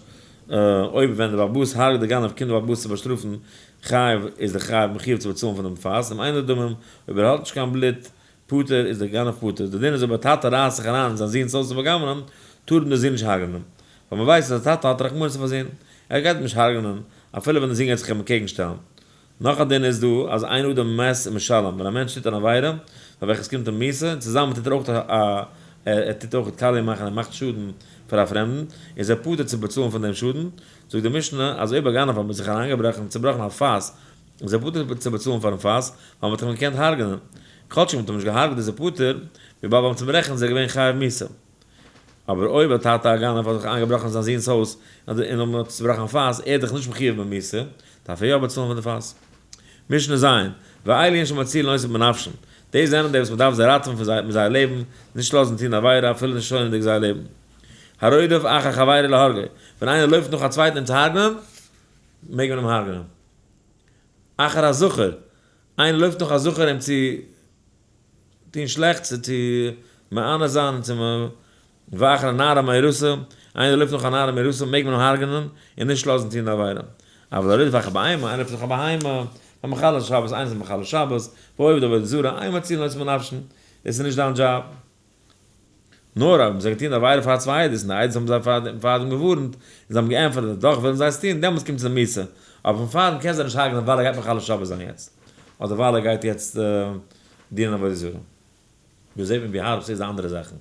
אויב ווען דער בעל הבית הרג'ט די גנב קומט דער בעל הבית צו באשטראפן, חייב איז דער חייב מחויב צו באצאלן פון דעם פאס, אם אין לו דמים, אויב ער האט נישט קיין בלוט, פטור איז דער גנב פטור. דער דין איז אויב א טאטע רייסט זיך אריין אין זיין זוהן'ס הויז צו באגנב'נען, טאר אים דער זוהן נישט הרג'נען. ווייל מען ווייסט אז דער טאטע האט רחמנות אויפן זוהן, ער גייט אים נישט הרג'נען, אפילו ווען דער זוהן גייט זיך אים אקעגן שטעלן. נאך א דין איז דא, אז אין אדם מת ומשלם, ווען א מענטש טוט אן עבירה, פאר וועלכע עס קומט אים מיתה, און צוזאמען טוט ער אויך א ער טוט אויך קאליע מאכן, ער מאכט שאדן פאר א פרעמדן, איז ער פטור צו באצאלן פון דעם שאדן. זאגט די משנה, אז אויב א גנב האט מיט זיך אריינגעבראכן און צובראכן א פאס, איז ער פטור צו באצאלן פארן פאס, ווייל מ'האט אים געקענט הרג'נען. כאטשיג מ'האט אים נישט געהארגעט איז ער פטור, וויבאלד ביים צוברעכן איז ער געווען חייב מיתה. אבער אויב א טאטע א גנב האט זיך איינגעבראכן אין זיין זוהן'ס הויז און מ'האט צובראכן א פאס, ער איז דאך נישט מחויב במיתה, דארף ער יא באצאלן פאר די פאס. משנה ז', ואלו הן שמצילין אותן בנפשן, די זענען די וואס מ'דארף זיי ראטעווען פון זיי מיט זייער לעבן, נישט לאזן טון עבירה אפילו נישט שוינענדיג זייער לעבן. הרודף אחר חברו להרגו, ווען איינער לויפט נאך א צווייטן אים צו הרג'נען, מעג מען אים הרג'נען. אחר הזכר, איינער לויפט נאך א זכר אים צו טון שלעכטס, צו מענה זיין, צו ואחר הנערה מאורסה, איינער לויפט נאך א נערה מאורסה מעג מען אים הרג'נען און נישט לאזן טון די עבירה. אבל הרודף אחר בהמה, איינער לויפט נאך א בהמה, והמחלל שבת, איינער איז מחלל שבת, והעובד עבודה זרה, אין מצילין אותו בנפשן, דאס איז נישט דיין דזשאב. נאר אויב האבן זיי געטון די עבירה פאר צוויי עדות און די עדות האבן זיי פארדעם געווארנט און זיי האבן געענטפערט אז דאך ווילן זיי עס טון, דעמאלטס קומט צו די מיתה. אבער פון פארדעם קענסטו זיי נישט הרג'נען ווייל ער גייט מחלל שבת זיין יעצט, אדער ווייל ער גייט יעצט דינען עבודה זרה. דא זעט מען ווי הארב ס'איז די אנדערע זאכן.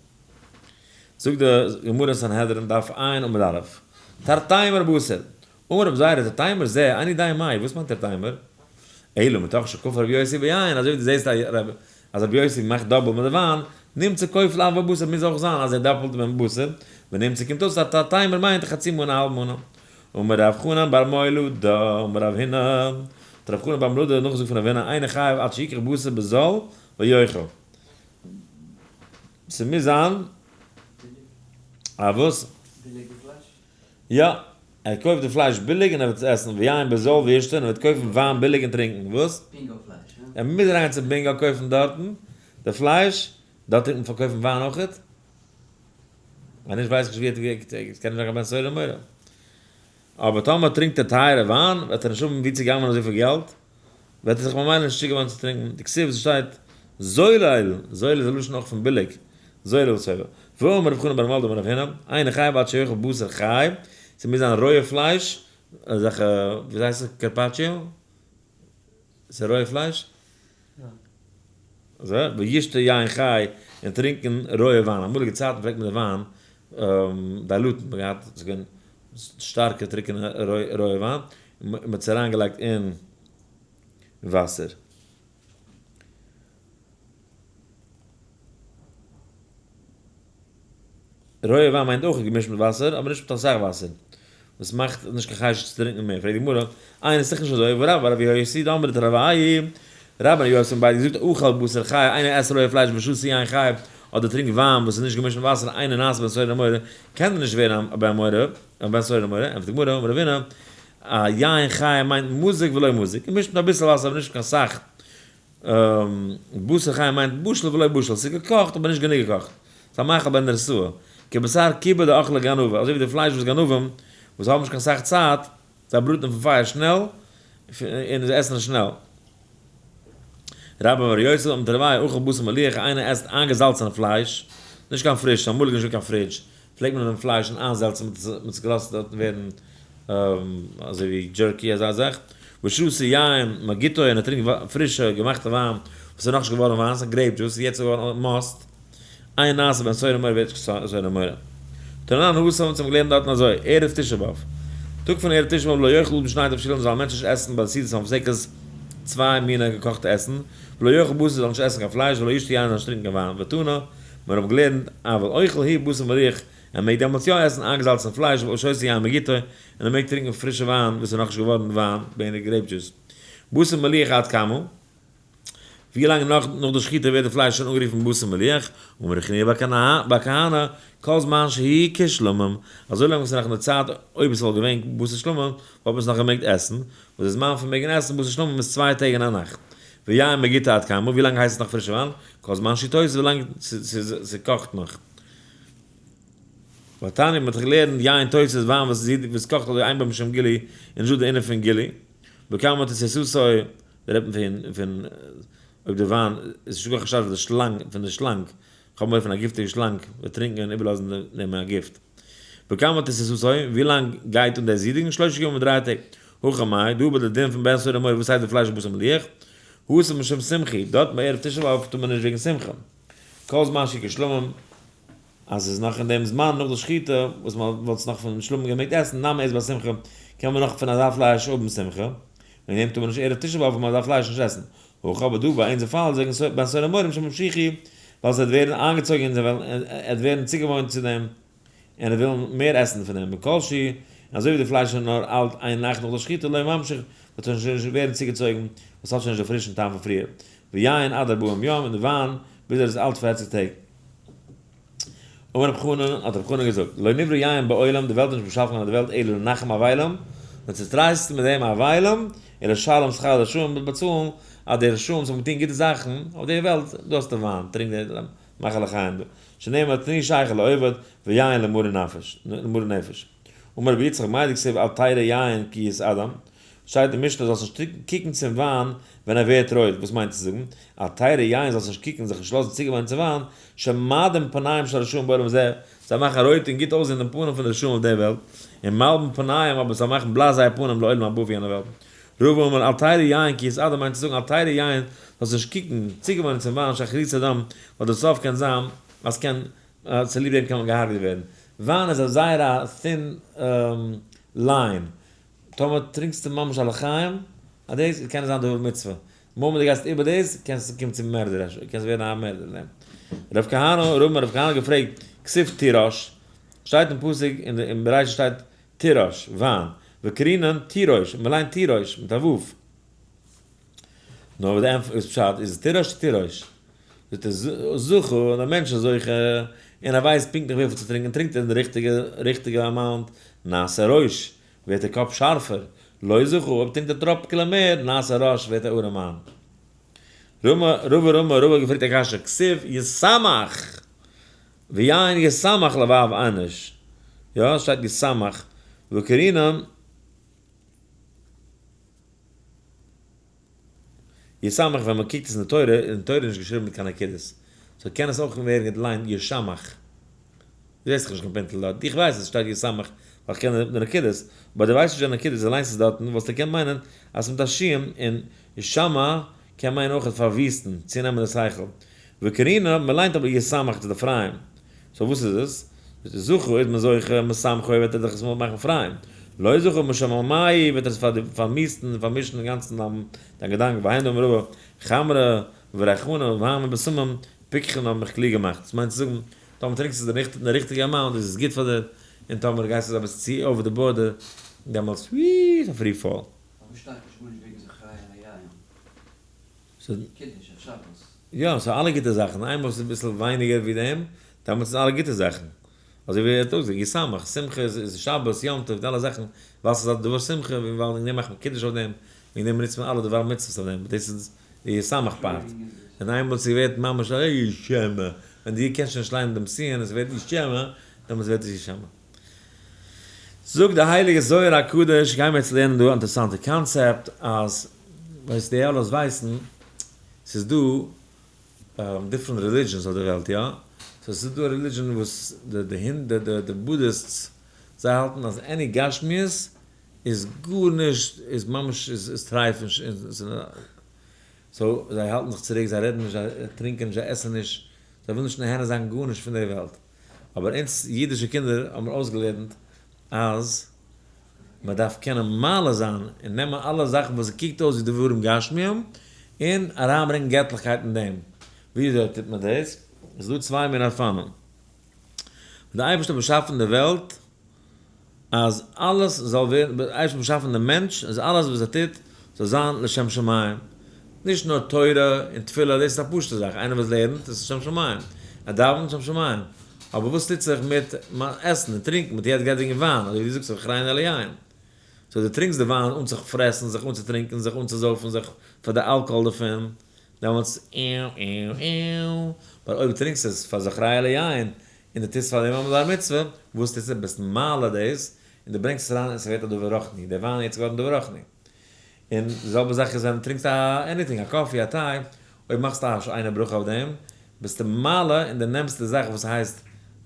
זאגט די גמרא אין סנהדרין דף ע' עמוד א', תרטימר בשר, אמר רבי זירא תרטימר זה איני יודע מאי, וואס מיינט תרטימר? אלא מתוך שכפל רבי יוסי ביין, אזוי ווי דו זעסט אז רבי יוסי מאכט double מיט די וויין, נמצא כופל אף בבשר מוז אויך זיין אז ער דאפלט מיטן בשר, ונמצא קומט אויס אז תרטימר מיינט חצי מנה א האלב מנה. אמר רב חנן בר מולדא אמר רב הונא, האט רב חנן בר מולדא נאכגעזאגט פון רב הונא, אינו חייב עד שיקח בשר בזול ויאכל. ס'מוז זיין א וואס? ביליגע פלייש? יא, ער קויפט די פלייש ביליג און ער וועט עס עסן, ויין בזול וישתה, און ער וועט קויפן וויין ביליג און טרינקען, וואס? בינגא פלייש, הא? ער מוז אריינגיין צו בינגא קויפן דארטן די פלייש, דארט טוט מען פארקויפן וויין אויכעט? אז נישט ווייס איך נישט ווי ער האט, עס קען נישט זיין קיין בן סורר ומורה. אבער טאמער טרינקט ער טייערע וויין, וועט ער נישט האבן וואו צו גנב'ענען אזויפיל געלט, וועט ער זיך ממילא נישט צוגעוואוינען צו טרינקען. דכתיב, עס שטייט זולל, זולל איז א לשון אויך פון ביליג, זולל וסובא. ואמר רב חנן בר מלדא אמר רב הונא, אינו חייב עד שיאכל בשר חי, ס'מוז זיין רויע פלייש, אזעלכע, וויאזוי הייסט עס, carpaccio? ס'איז רויע פלייש? אזוי, וישתה יין חי, און טרינקען רויע וויין. אמאליגע צייטן פלעגט מען די וויין dilute ן, מ'האט געהאט, ס'איז געווען שטארקע טרוקענע רויע וויין, און מ'האט עס אריינגעלייגט אין וואסער. רויע וויין מיינט אויך געמישט מיט וואסער, אבער נישט מיט אסאך וואסער, וואס מאכט נישט קיין חשק צו טרינקען מער. פרעגט די גמרא, איני איז דאך נישט אזוי, והא רבה בר יוסי דאמרי תרוייהו, רבה און יוסי האבן ביידע געזאגט אכל בשר חי, איינער עסט רויע פלייש ושתה יין חי, אדער טרינקט וויין וואס איז נישט געמישט מיט וואסער, אינו נעשה בן סורר ומורה, קען ער נישט ווערן א בן מורה, א בן סורר ומורה, ענטפערט די גמרא, אמר רבינא, א יין חי מיינט מזוג ולא מזוג, געמישט מיט אביסל וואסער אבער נישט קיין סאך. בשר חי מיינט בשל ולא בשל, ס'איז געקאכט אבער נישט גענוג געקאכט, ס'איז א מאכל בן דרסוה, כבשר כיבה דאכלה גנבא, אזוי ווי די פלייש וואס גנבים וואס האבן נישט קיין סאך צייט, זיי בראטן אויפן פייער שנעל און זיי עסן עס שנעל. רבה בר יוסף אמר תרוייהו אכל בשר מליח, איינער עסט איינגעזאלצענע פלייש, נישט קיין פריש, אמאל איז נישט געווען קיין פרידזש, פלעגט מען נעמען פלייש און איינזעלצן, מען האט עס געלאזט דארטן ווערן אזוי ווי jerky אזא זאך, ושותה יין מגיתו און ער טרינקט פרישע געמאכטע וויין וואס איז נאכנישט געווארן וויין, ס'איז grape juice, יעצט איז געווארן מאסט, אינו נעשה בן סורר ומורה ווערט נישט קיין סורר ומורה. תנן התם אונז האבן געלערנט דארטן אזוי, ערב תשעה באב, טאג פון ערב תשעה באב לא יאכל אדם שני תבשילין זאל א מענטש נישט עסן ביי די סעודת המפסקת צוויי מיני געקאכטע עסן, ולא יאכל בשר זאל נישט עסן קיין פלייש, ולא ישתה יין זאל נישט טרינקען קיין וויין, ותנא, מיר האבן געלערנט, אבל אוכל הוא בשר מליח, ער מעג דעמאלטס יא עסן איינגעזאלצענע פלייש, ושותה יין מגיתו, און ער מעג טרינקען פרישע וויין וואס איז נאכנישט געווארן וויין, בעינער grape juice. בשר מליח עד כמה? ווי לאנג נאך נאך די שחיטה ווערט די פלייש שוין אנגערופן בשר מליח? אמר ר' חנינא בר כהנא, כל זמן שהוא כשלמים, אזוי לאנג וואס איז נאך אין די צייט, אויב עס וואלט געווען בשר שלמים, וואלט מען עס נאך געמעגט עסן, וואס די זמן פון מעגן עסן בשר שלמים איז 2 טעג און א נאכט. ויין מגיתו עד כמה, ווי לאנג הייסט עס נאך פרישע וויין? כל זמן שהוא תוסס, ווי לאנג ס'קאכט נאך. ותניא, מ'האט דאך געלערנט יין תוסס, וויין וואס קאכט אזוי אין בו משום גילוי, און נישט דא די ענין פון גילוי. בכמה תסיסתו, דא רעדט מען פון אויב די וויין איז נישט דא קיין חשש פון די שלאנג, פון די שלאנג, כ'האב מורא פון א גיפטיגע שלאנג וועט טרינקען און איבערלאזן דעם א גיפט. בכמה תסיסתו, ווי לאנג גייט אן דער זידיגן? שלושה ימים, 3 טעג. הכא מאי, דא ביי די דין פון בן סורר ומורה וואס הייסט די פלייש בשר מליח? התם משום שמחה, דארט ביי ערב תשעה באב טאר מען נישט וועגן שמחה. כל זמן שהוא כשלמים, אז עס איז נאך אין דעם זמן נאך די שחיטה, וואס מען וואלט עס נאך פון שלמים געמעגט עסן, נמי אית ביה שמחה, קען מען נאך פון אזא פלייש האבן שמחה, וועגן דעם טאר מען נישט ערב תשעה באב אזא פלייש נישט עסן. הכא אבער דא ביי אונזער פאל איז וועגן בן סורר ומורה משום משיחי, ווייל עס וועט ווערן איינגעצויגן און זיי וועלן, ער וועט ווערן צוגעוואוינט צו דעם, און ער וויל מער עסן פון דעם, וכל שהוא, און אזוי ווי די פלייש איז נאר אלט איין נאכט נאך די שחיטה, לא ממשיך, וועט עס שוין נישט ווערן צוגעצויגן, וואס האט שוין נישט די פרישן טעם פון פריער. ויין עד ארבעים יום, און די וויין ביז ער איז אלט 40 טעג. אמר רב חנן, האט רב חנן געזאגט, לא נברא יין בעולם, די וועלט איז נישט באשאפן געווארן די וועלט אלא לנחם אבלים, נאר צו טרייסטן מיט דעם אבלים, און לשלם שכר לרשעים, מיט באצאלן אז די רשעים וואס האבן געטון גוטע זאכן אויף די וועלט, דא האסטו וויין, טרינק די, מאך א לחיים דא. שנאמר תנו שכר לאובד ויין למרי נפש, למרי נפש. אמר רבי יצחק מאי דכתיב אל תרא יין כי יתאדם, שטייט אין משנה זאלסט נישט קוקן צום וויין ווען ער ווערט רויט, וואס מיינט צו זאגן? אל תרא יין זאלסט נישט קוקן, זיך נישט לאזן צוגעוואוינען צו וויין, שמאדים פניהם של רשעים בעולם הזה, זיי מאכן רויט און גוט אויסזען דעם פנים פון די רשעים אויף דער וועלט, און מלבין פניהם אבער זיי מאכן בלאס זייער פנים לעולם הבא אויף יענער וועלט. רבא אמר אל תרא יין כי יתאדם מיינט צו זאגן אל תרא יין זאלסט נישט קוקן, צוגעוואוינען צום וויין שאחריתו דם, ווייל דער סוף קען זיין אז קען צוליב דעם קען מען געהארגעט ווערן. וויין איז א זייער א thin line, טאמער טרינקסטו ממש א לחיים, אז דאס קען זיין דבר מצוה. מאמענט דו גייסט איבער דאס, קענסטו קומען צום מערדער, קענסט ווערן א מערדער אין דעם. רב כהנא, רב רב כהנא האט געפרעגט, כתיב תירש, שטייט אין פסוק אין בראשית שטייט תירש, וויין, וקרינן תירוש, מען ליינט תירוש מיט א ו'. נאר וואס די ענטפער איז פשט, איז עס תירש צו תירוש? זאגט ער, זכה, און א מענטש איז זוכה, און ער ווייסט פונקטליך וויפיל צו טרינקען, טרינקט ער אין די ריכטיגע ריכטיגע amount, נעשה ראש, ווערט דער קאפ שארפער, לא זכה, אויב טרינקט ער טראפקעלע מער, נעשה רש, ווערט ער ארעמאן. רמא, רבא רמא, רבא האט געפרעגט א קשיא, כתיב ישמח, ויין ישמח לבב אנוש, יא, עס שטייט ישמח, וקרינן. ישמח ווען מען קוקט עס אין די תורה, איז אין תורה נישט געשריבן מיט קיין נקודות. so קען עס אויך ווערן געליינט ישמח. דו זעסט דאך נישט קיין פינטל דארט. איך ווייס אז עס שטייט ישמח ווייל איך קען די נקודות. but דו ווייסט נישט די נקודות, דו ליינסט עס דארטן, וואלסטו געקענט מיינען אז מיט א שין און ישמע קען מיינען אויך פארוויסטן, צונעמען די שכל. וקרינא, מען ליינט אבער ישמח צו די פריים. so וואס איז עס? זכו איז מען זוכה, משמחו וועט ער דיך עס מאכן פריים. לא זכו משממאי וועט ער עס פארמיסטן און פארמישן אינגאנצן דיין געדאנק. והיינו דאמר רבא, חמרא ורחמנא והאמר בשמים, פיקחן האבן מיך קלוג געמאכט. דאס מיינט צו זאגן, טאמער טרינקסטו די ריכטיגע amount, איז עס גוט פאר דיר, און טאמער גייסטו עס אביסל צו over the border, דעמאלטס ווי, א free fall. אבער שטייט נישט גארנישט וועגן זכריה און היין. קידוש אויף שבת. יא, ס'איז אלע גוטע זאכן. איינמאל ס'איז אביסל ווייניגער ווי דעם, דעמאלטס איז אלע גוטע זאכן. אזוי ווי ער האט אויסגעזאגט, ישמח, שמחה איז שבת, יום טוב, די אלע זאכן, ווייל ס'איז א דבר שמחה, ווייל וועגן דעם מאכט מען קידוש אויף דעם, וועגן דעם נוצט מען אלע דבר מצוות אויף דעם, דאס איז די ישמח part. און איינמאל ס'ווערט ממש א ישמע, ווען דו קענסט שוין נישט ליינען דעם סיין, עס ווערט ישמע, דעמאלטס ווערט עס ישמע. זאגט די הייליגע זוהר הקדוש, גייען מיר יעצט לערנען דא א אינטערעסאנטע קאנצעפט, אז וואס די אלע ווייסן, ס'איז דא different religions אויף די וועלט, יא? so ס'איז דא א religion וואס די Buddhists, זיי האלטן אז any גשמיות איז גארנישט, איז ממש, איז טרייף, so זיי האלטן זיך צוריק, זיי רעדן נישט, זיי טרינקען נישט, זיי עסן נישט, זיי ווילן נישט נהנה זיין גארנישט פון דער וועלט. אבער אונז אידישע קינדער האבן אויסגעלערנט אז מען דארף קענען מעלה זיין און נעמען אלע זאכן וואס קוקט אויס ווי דברים גשמיים און אריינברענגען געטליכקייט אין דעם. וויאזוי טוט מען דאס? עס איז דא צוויי מיני אופנים. דער אייבערשטער האט באשאפן די וועלט אז אלעס זאל ווערן, דער אייבערשטער האט באשאפן דעם מענטש אז אלעס וואס ער טוט זאל זיין לשם שמים. נישט נאר תורה און תפילה, דאס איז א פשוטע זאך, איינער וואס לערנט איז לשם שמים, ער דאווענט לשם שמים. אבער וואס טוט זיך מיט עסן און טרינקען, מיט יעצט גייט וועגן וויין, אזוי ווי דו זאגסט זכרנו על היין. so דו טרינקסט די וויין אן זיך פרעסן, זיך אנצוטרינקען, זיך אנצוזויפן, זיך פאר די אלקאהאל דערפון, דעמאלטס איו איו איו. ווייל אויב דו טרינקסט עס פאר זכרנו על היין, און דו טוסט פאר דעם א בר מצוה, וואס טוסטו? ביסט מעלה דאס, און דו ברענגסט עס אריין און ס'ווערט א דבר רוחני, דער וויין איז יעצט געווארן דבר רוחני. און די זעלבע זאך איז ווען דו טרינקסט א anything, א קאפי, א טיי, אויב מאכסטו א שיינע ברכה אויף דעם, ביסטו מעלה און דו נעמסט די זאך וואס הייסט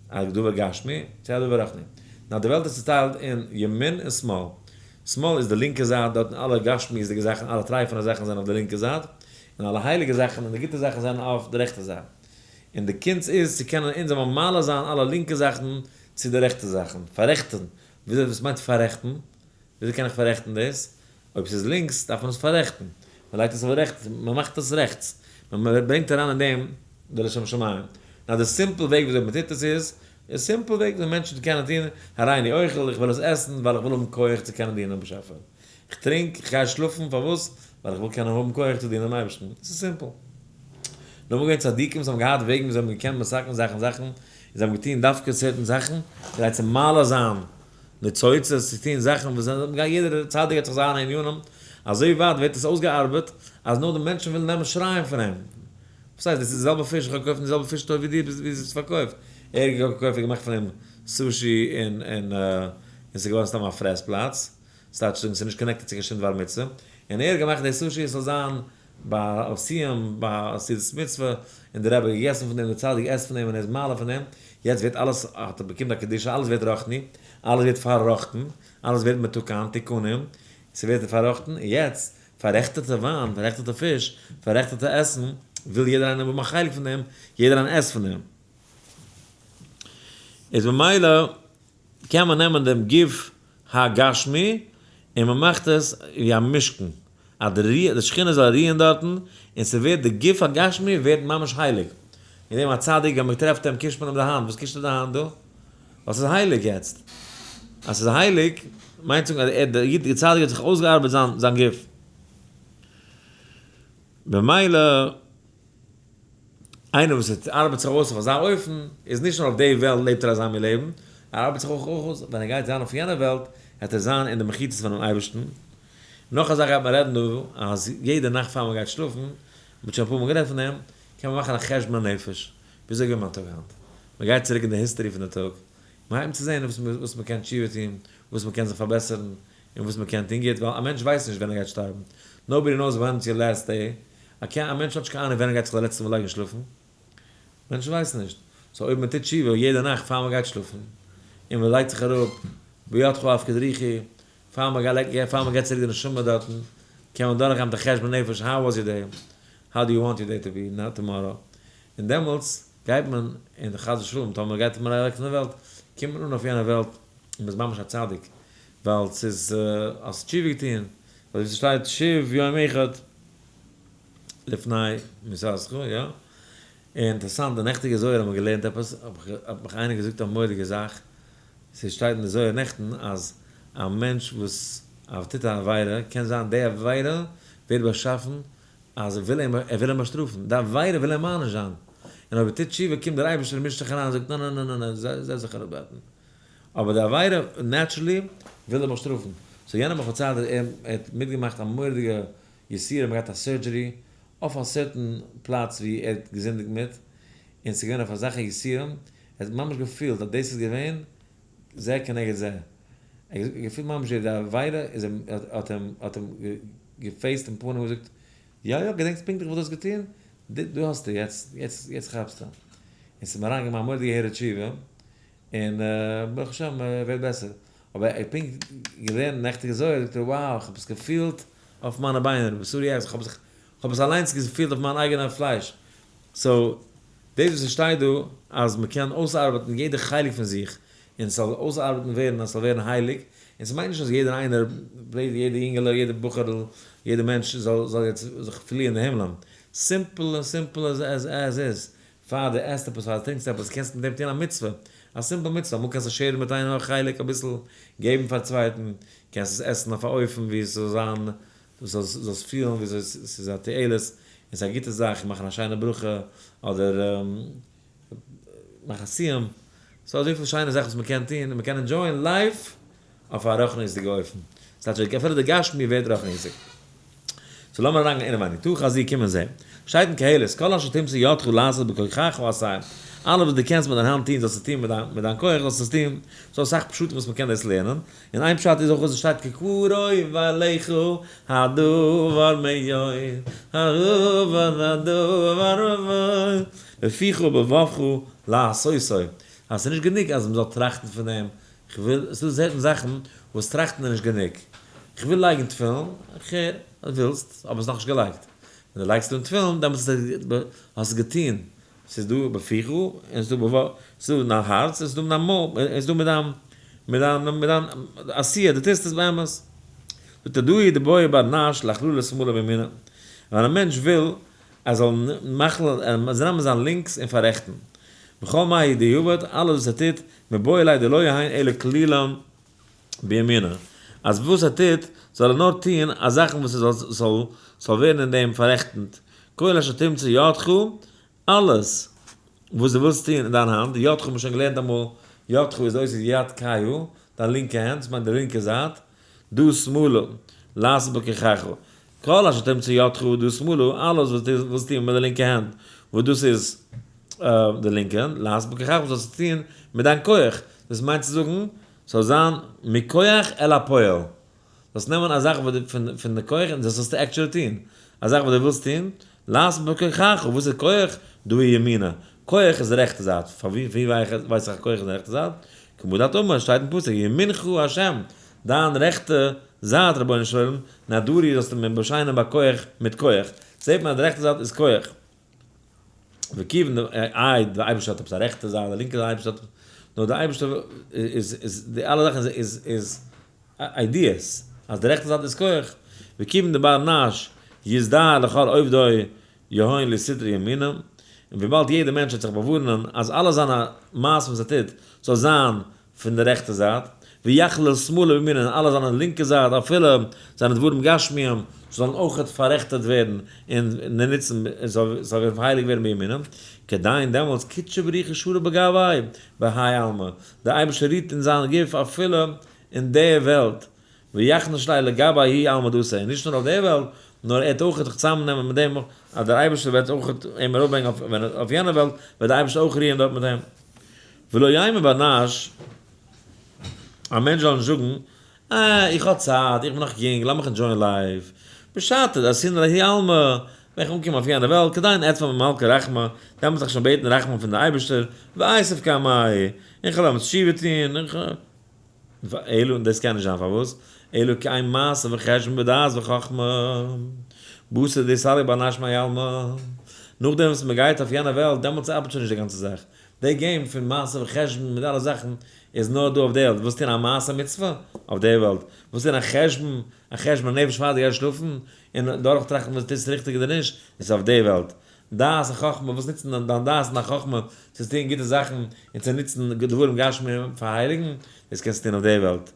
א דבר גשמי צו א דבר רוחני. נאר די וועלט איז צוטיילט אין ימין און שמאל. שמאל איז די לינקע זייט, דארטן אלע גשמיות'דיגע זאכן, אלע טרייפענע זאכן זענען אויף די לינקע זייט, און אלע הייליגע זאכן און די גוטע זאכן זענען אויף די רעכטע זייט. און די קונץ איז צו קענען אונז זאל מען מעלה זיין אלע לינקע זאכן צו די רעכטע זאכן. פאררעכטן. וויאזוי, וואס מיינט פאררעכטן? וויאזוי קען איך פאררעכטן דאס? אויב ס'איז לינקס דארף מען עס פאררעכטן. מען לייגט עס אויף רעכטס, מען מאכט עס רעכטס. מען ברענגט אריין אין דעם די לשם שמים. נאר די simple וועג וויאזוי מען טוט עס איז, די simple וועג וויאזוי מענטשן קענען טון, הריני אוכל, איך וויל עס עסן ווייל איך וויל האבן כח צו קענען דינען דעם באשעפער. איך טרינק, איך גיי שלאפן, פארוואס? ווייל איך וויל קענען האבן כח צו דינען דעם אייבערשטן. עס איז simple. נאר אמאל געווען צדיקים וואס האבן געהאט וועגן ווי זיי האבן געקענט מתקן זאכן זאכן, און זיי האבן געטון דווקא certain זאכן, כדי צו מעלה זיין ניצוצות, צו טון זאכן וואס זיי האבן געהאט, יעדער צדיק האט זיך זיינע ענינים, אזוי ווייט ווערט עס אויסגעארבעט, אז נאר די מענטשן ווילן נעמען שרייען פון אים. וואס הייסט, דאס איז די זעלבע פיש, איך האב געקויפט די זעלבע פיש טוב ווי דיר, ווי עס איז פארקויפט. ער האט געקויפט און געמאכט פון אים סושי און און און ס'איז געווארן סתם א פרעס פלאץ. ס'טייטש זאגן ס'איז נישט connected צו קיין שום דבר מצוה. און ער האט געמאכט די סושי עס זאל זיין ביי א סיום, ביי א סעודת מצוה, און דער רבי האט געגעסן פון דעם, דער צדיק עסט פון דעם און ער איז מעלה פון דעם. יעצט ווערט אלעס, האט ער באקומט א קדושה, אלעס ווערט רוחני, אלעס ווערט פארראכטן, אלעס ווערט מתוקן, תיקונים, ס'ווערט פארראכטן, און יעצט, פאררעכטעטע וויין, פאררעכטעטע פיש, פאררעכטעטע עסן, וויל יעדער איינער האבן א חלק פון דעם, יעדער איינער עסט פון דעם. איז ממילא קען מען נעמען דעם גוף הגשמי און מען מאכט עס ווי א משכן, אז די שכינה זאל רוען דארטן, און ס'ווערט די גוף הגשמי ווערט ממש הייליג. אין דעם א צדיק ווען מען טרעפט אים קישט מען אים די האנט, וואס קישט ער די האנט דא? ווייל ס'איז הייליג יעצט. אז ס'איז הייליג מיינט זאגן אז ער דער איד דער צדיק האט זיך אויסגעארבעט זיין זיין גוף. במילא איינער וואס ארבעט זיך אויס אויף אזא אופן, איז נישט נאר אויף די וועלט לעבט ער אזא מין לעבן, ער ארבעט זיך אויך אויס ווען ער גייט זיין אויף יענע וועלט, וועט ער זיין אין די מחיצות פונעם אייבערשטן. נאך א זאך גייט מען רעדן דא, אז יעדע נאכט פאר מען גייט שלאפן, מען האט שוין אפאר מאל גערעדט פון דעם, קען מען מאכן א חשבון הנפש, וויאזוי געווען מיין טאג היינט? מען גייט צוריק אין די history פון די טאג, מען הייבט צו זען וואס מען קען תשובה טון, וואס מען קען זיך פארבעסערן, און וואס מען קען טון גוט, ווייל א מענטש ווייסט נישט ווען ער גייט שטארבן, nobody knows when it's your last day. א מענטש האט נישט קיין אהנונג ווען ער גייט זיך די לעצטע מאל לייגן שלאפן. מענטשן ווייסן נישט. so אויב מען טוט תשובה יעדע נאכט פאר מען גייט שלאפן, און מען לייגט זיך אראפ בידך אפקיד רוחי, פאר מען גייט פאר מען געבט צוריק די נשמה דארטן, קען מען דורכגיין מיט א חשבון נפש, how was your day? how do you want your day to be now tomorrow? און דעמאלטס גייט מען, און חס ושלום טאמער גייט מען אוועק פון די וועלט, קומט מען אן אויף יענע וועלט און מען איז ממש א צדיק, ווייל ס'איז האסט תשובה געטון, ווייל ווי ס'שטייט שוב יום אחד לפני מיתתך, יא? אינטערסאנט, די נעכטיגע זוהר האט מען געלערנט עפעס, האט מיך איינער געזאגט א מורא'דיגע זאך, ס'שטייט אין די זוהר נעכטן אז א מענטש וואס טוט א עבירה, קען זיין די עבירה ווערט באשאפן אז ער וויל אים, ער וויל אים באשטראפן, די עבירה וויל אים מעניש זיין, און אויב ער טוט תשובה קומט דער אייבערשטער און מישט זיך אריין און זאגט נא נא נא נא זעץ זיך אראפ דארטן, אבער די עבירה naturally וויל אים באשטראפן, so יענער האט מיך פארציילט אז ער האט מיטגעמאכט א מורא'דיגע יסורים, ער האט געהאט א surgery אויף א certain פלאץ ווי ער האט געזינדיגט מיט, און ס'איז געווען אויף אזעלכע יסורים, ער האט ממש געפילט אז דאס איז געווען זה כנגד זה, ער האט געפילט ממש ווי די עבירה איז אים, האט אים, האט אים געפעיסט אין פנים און געזאגט, יא יא, געדענקסט פונקטליך וואס דו האסט געטון? דא האסטו, יעצט, יעצט, יעצט כאפסטו. און ס'איז אים אריינגעקומען א מורא'דיגע הרהור תשובה, און ברוך השם ער ווערט בעסער. אבער ער האט פונקט געלערנט נעכטיגע זוהר, זאגט ער, wow, איך האב עס געפילט אויף מיינע ביינער, בשרי עז, איך האב זיך, איך האב עס אליינס געפילט אויף מיין אייגענע פלייש. so, דאס וואס עס שטייט דא, אז מען קען אויסארבעטן יעדע חלק פון זיך, און ס'זאל אויסארבעטן ווערן אז ס'זאל ווערן הייליג, און ס'מיינט נישט אז יעדער איינער, יעדע יונגעלע, יעדע בחור'ל, יעדע מענטש זאל זאל יעצט זיך פליען די הימלען. simple simple as as is. פאר דו עסט עפעס, פאר דו טרינקסט עפעס, קענסטו מיט דעם טון א מצוה. א simple מצוה. אמאל קענסטו share ן מיט איינעם א חלק אביסל, געבן פאר צווייטן, קענסט עס עסן אויף א אופן ווי עס זאל זיין, דו זאלסט זאלסט פילן ווי אזוי ס'איז א תועלת, און ס'איז א גוטע זאך, מאכן א שיינע ברכה, אדער מאכן א סיום. ס'דא אזויפיל שיינע זאכן וואס מ'קען טון, און מ'קען enjoy ען life אויף א רוחניות'דיגע אופן. ס'טייטש אפילו די גשמי ווערט רוחניות'דיג. so לאמיר אריינגיין אינעווייניג. תא חזי קום און זע. שטייט אין קהלת, כל אשר תמצא ידך לעשות בכוחך עשה. אלעס וואס דו קענסט מיט דיין האנט טון זאלסטו טון מיט דיין מיט דיין כח זאלסטו עס טון. ס'דא אסאך פשטים וואס מ'קען דאס לערנען. און איין פשט איז אויך וואס עס שטייט כי קרוב אליך הדבר מאוד הדבר הדבר בפיך ובלבבך לעשותו. אז ס'איז נישט גענוג אז מ'זאל טראכטן פון דעם, כ'וויל, ס'דא certain זאכן וואס טראכטן איז נישט גענוג. כ'וויל לייגן תפילין, כ'הער אז ווילסט, אבער ס'איז נאכנישט געלייגט. ווען דו לייגסט אן תפילין, דעמאלטס האסטו עס געטון. ס'איז דא בפיך, און ס'איז דא בלבבך, ס'איז דא אין דיין הארץ, און ס'איז דא מיט דיין מויל, און ס'איז דא מיט דיין, מיט דיין, מיט דיין עשייה, דו טוסט עס באמת. זאגט ער דא הוא דבעי בר נש לאכללא שמאלא בימינא. ווען א מענטש וויל ער זאל מכליל, ער זאל נעמען זיין לינקס און פאררעכטן. בכל מאי דיעבד, אלעס וואס ער טוט, מיבעי ליה דלא יהיין אלא כלילן בימינא, אז וואס ער טוט, זאל ער נאר טון א זאכן וואס עס זאל זאל ווערן אין דעם פאררעכטנט, כל אשר תמצא ידך, אלעס וואס דו ווילסט טון אין דיין האנט, ידך האט מען שוין געלערנט אמאל, ידך איז אותיות יד כהה, דיין לינקע הענט, דאס מיינט די לינקע זייט, דא שמאלה, לעשות בכחך, כל אשר תמצא ידך דא שמאלה, אלעס וואס דו ווילסט טון מיט די לינקע הענט, וואס דאס איז די לינקע, לעשות בכחך, וואס זאלסטו טון מיט דיין כח, דאס מיינט צו זאגן, ס'זאל זיין מכח אל הפועל, זאלסט נעמען א זאך פון די כח און דאס זאלסטו actually טון, א זאך וואס דו ווילסט טון, לעשות בכחך, וואס איז כח? דא איז ימינה, כח איז די רעכטע זייט, פון ווי ווייס איך אז כח איז די רעכטע זייט? כמו דאת אמר, שטייט אין פסוק, ימינך השם, דיין רעכטע זייט רבונו של עולם, נאדרי זאלסטו מיר באשיינען בכח מיט כח, זעט מען אז די רעכטע זייט איז כח. וכיוון די איי די אייבערשטער האט עפעס א רעכטע זייט א לינקע זייט אייבערשטער האט נאר די אייבערשטער איז איז די אלע זאכן איז איז ideas אז די רעכטע זייט איז כח וכיוון דבר נש יזדהר לכל עובדוי יהון לסתרי ימינם און וויבאלד יעדער מענטש וועט זיך באווארענען אז אלע זיינע מעשים וואס ער טוט זאל זיין פון די רעכטע זייט, ויכליל שמאלא בימינא און אלע זיינע לינקע זייט אפילו זיינע דברים גשמיים זאלן אויכעט פאררעכטעט ווערן און נוצן און ס'זאל ווערן פארהייליגט ווערן בימינא, כדין דעמאלטס קודשא בריך הוא שרי בגויה בהאי עלמא, דער אייבערשטער רוהט אין זיין גוף אפילו אין די וועלט, ויכניס ליה לגביה ההוא עלמא דאתי, און נישט נאר אויף די וועלט, נאר ער וועט אויך זיך צוזאמנעמען מיט דעם אז דער אייבערשטער וועט אויך אים אראפברענגען אויף יענע וועלט, וועט דער אייבערשטער אויך רוען דארט מיט אים. ולא יימר בר נש, א מענטש זאל נישט זאגן, אה, איך האב צייט, איך בין נאך יונג, לאמיך enjoy ען life. בשעתא דאתינא לההוא עלמא. ווען איך אנקומען אויף יענע וועלט, כדין אתבע ממלכא רחמי, דעמאלטס וועל איך שוין בעטן רחמים פון די אייבערשטער, ואיתיב קמיה, און כ'וועל דעמאלטס תשובה טון, און כ'וועל. אלא, און דאס קען נישט זיין, פארוואס? אלא כי אין מעשה וחשבון ודעת וחכמה, בתר דסליק בר נש מהאי עלמא, נאכדעם וואס מען גייט אויף יענע וועלט, דעמאלטס ארבעט שוין נישט די גאנצע זאך, די game פון מעשה וחשבון מיט אלע זאכן איז נאר דא אויף די וועלט, ווילסט טון א מעשה מצוה? אויף די וועלט, ווילסט טון א חשבון, א חשבון הנפש פאר דו גייסט שלאפן, און דורכטראכטן וואס דו טוסט ריכטיג אדער נישט, איז אויף די וועלט. דעת און חכמה, ווילסט נוצן דיין דעת און דיין חכמה צו טון גוטע זאכן און צו נוצן דברים גשמיים פאר הייליגן, דאס קענסטו טון אויף די וועלט.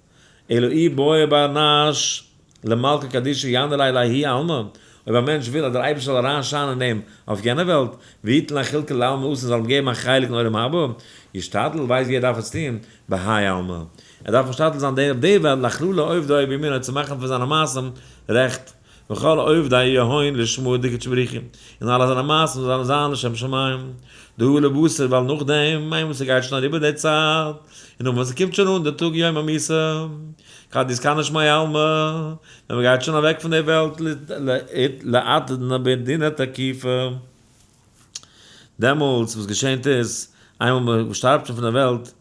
אלא אי בעי בר נש למלכא קדישא ינהי ליה לההוא עלמא, אויב א מענטש וויל אז דער אייבערשטער זאל אריין שיינען אין אים אויף יענע וועלט, ויתן ליה חולקא לעלמא אתין זאל אים געבן א חלק אין עולם הבא, ישתדל, ווייסט ווי ער דארף עס טון, בהאי עלמא. ער דארף משתדל זיין אויף די וועלט לאכלולא עובדוי בימינו צו מאכן פון זיינע מעשים רעכט, וכל עובדיה יהון לשמא דקודשא בריך הוא, און אלע זיינע מעשים זאלן זיין לשם שמים, דהא לבתר ווייל נאכדעם איינמאל ס'גייט שוין אריבער די צייט, און נאך ווען ס'קומט שוין אן די טאג יום המיתה, כד אתכני מהאי עלמא, ווען מ'גייט שוין אוועק פון די וועלט לאתדנא בדינא תקיפא. דעמאלטס וואס געשענט איז, איינמאל מען שטארבט שוין פון דער וועלט,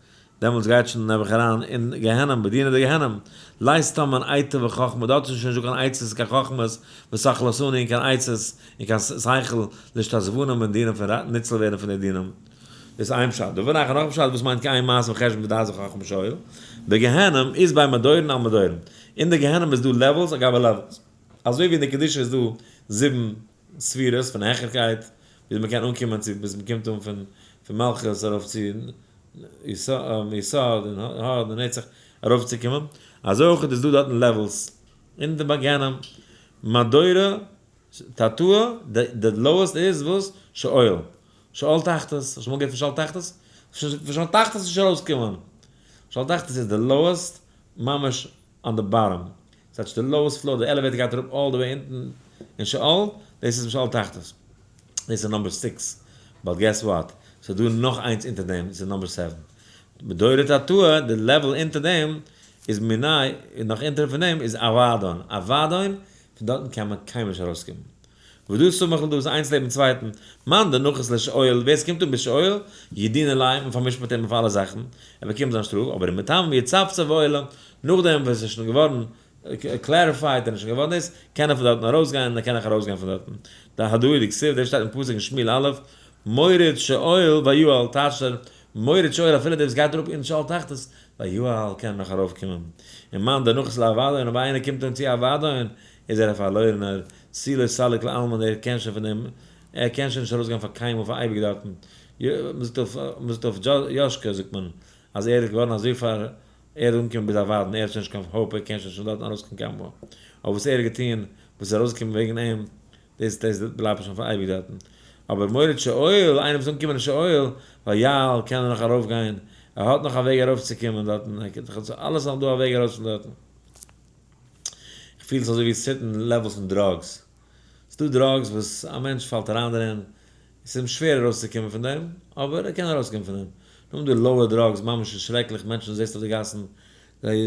דעמאלטס גייט שוין נעבעך אריין אין גיהנום, בדינא דגיהנום, לית תמן עיטא וחכמה, דארט איז שוין נישטא קיין עצות און קיין חכמות, ושכלתני און קיין עצות און קיין שכל, לאשתזבנא מן דינא פון ניצל ווערן פון די דינים. דאס איז איין פשט. דבר אחר, נאך א פשט וואס מיינט כי אין מעשה וחשבון ודעת וחכמה בשאול, בגיהנום אית ביה מדורין על מדורין, אין די גיהנום איז דא levels על גבי levels, אזוי ווי אין די קדושה איז דא זיבן ספירות פון העכערקייט, ווי מען קען אנקומען צו ביז מען קומט אן פון פון מלכות ארויף צו יסוד און הוד און נצח ארויפצוקומען, אזוי אויך איז דא דארטן levels אין די גיהנום, מדורא תתאה, די lowest איז וואס? שאול, שאול תחתית, האסט שוין אמאל געהערט פון שאול תחתית? פון שאול תחתית איז נישט ארויסקומען, שאול תחתית איז די lowest ממש on the bottom, ס'טייטש די lowest floor, די elevator גייט אראפ all the way אונטן אין שאול, דאס איז שאול תחתית, דאס איז number six, but guess what, ס'איז דא נאך איינס אונטער דעם, דאס איז number seven, מדורא תתאה, די level אונטער דעם איז מיני, און נאך אונטער פון דעם איז אבדון, אבדון, פון דארטן קען מען קיינמאל נישט ארויסקומען. ודא סמוך לדא איז איינס לעבן צווייטן, מאן דנחית לשאול, ווער ס'קומט אן ביז שאול, ידינא ליה, מען פאר'משפט אים אויף אלע זאכן, ער באקומט זיין שטראף, אבער ומתמן יצפצף ועולה, נאכדעם וואס עס איז שוין געווארן clarified און איז שוין געווארן דאס, קען ער פון דארטן ארויסגיין און ער קען אויך ארויסגיין פון דארטן. דהדא הוא דכתיב, דאס שטייט אין פסוק אין שמואל א', מוריד שאול ויעל, טייטשט ער, מוריד שאול אפילו דער וואס גייט אראפ אין שאול תחתית, ויעל קען נאך ארויפקומען. און מאן דנחית לאבדון, אויב איינער קומט אן צו אבדון, איז ער א פארלוירענער, תו לא סליק לעלמין, ער קען שוין פון דעם, ער קען שוין נישט ארויסגיין פאר קיינמאל פאר אייביג דארטן. מ'זאגט אויף יאשקע זאגט מען אז ער איז געווארן אזוי פאר ער איז אנגעקומען ביז אבדון, ער האט שוין נישט קיין hope, ער קען שוין נישט פון דארטן ארויסקומען קיינמאל. אבער וואס ער האט געטון, וואס איז ארויסגעקומען וועגן אים, דאס דאס בלייבט שוין פאר אייביג דארטן. אבער מוריד שאול, איינער וואס איז אנגעקומען אין שאול, ויעל, קען ער נאך ארויפגיין, ער האט נאך א וועג ארויפצוקומען דארטן, אלעס איז נאך דא א וועג ארויס פון דארטן. איך פיל עס אזוי ווי certain levels פון drugs. ס'דא drugs וואס א מענטש פאלט אריין דערין, עס איז אים שווער ארויסצוקומען פון דעם, אבער ער קען ארויסקומען פון דעם. נאכדעם דא lower drugs, ממש איז שרעקליך, מענטשן זעסט אויף די גאסן, זיי,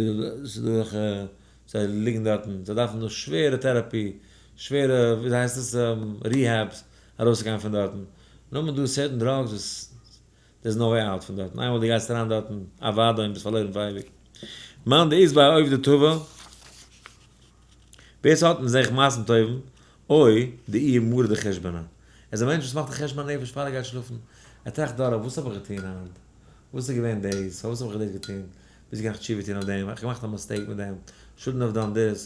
ס'איז דא אזעלכע, זיי ליגן דארטן, זיי דארפן דא שווערע therapy, שווערע, וויאזוי הייסט עס, rehabs, ארויסצוגיין פון דארטן. נאכדעם דא certain drugs וואס there's no way out פון דארטן, איינמאל דו גייסט אריין דארטן, אוודאי און ביסט פארלוירן פאר אייביג. מאן דאית ביה עובדא טבא, ווער ס'האט אין זיך מעשים טובים, אוי דאיהו מרי דחושבנא, ער איז א מענטש וואס מאכט א חשבון הנפש פאר ער גייט שלאפן, ער טראכט דורך, וואס האב איך געטון היינט? וואס איז געווען דאס? פארוואס האב איך דאס געטון? וויאזוי קען איך תשובה טון אויף דעם? איך האב געמאכט א mistake מיט דעם, shouldn't have done this,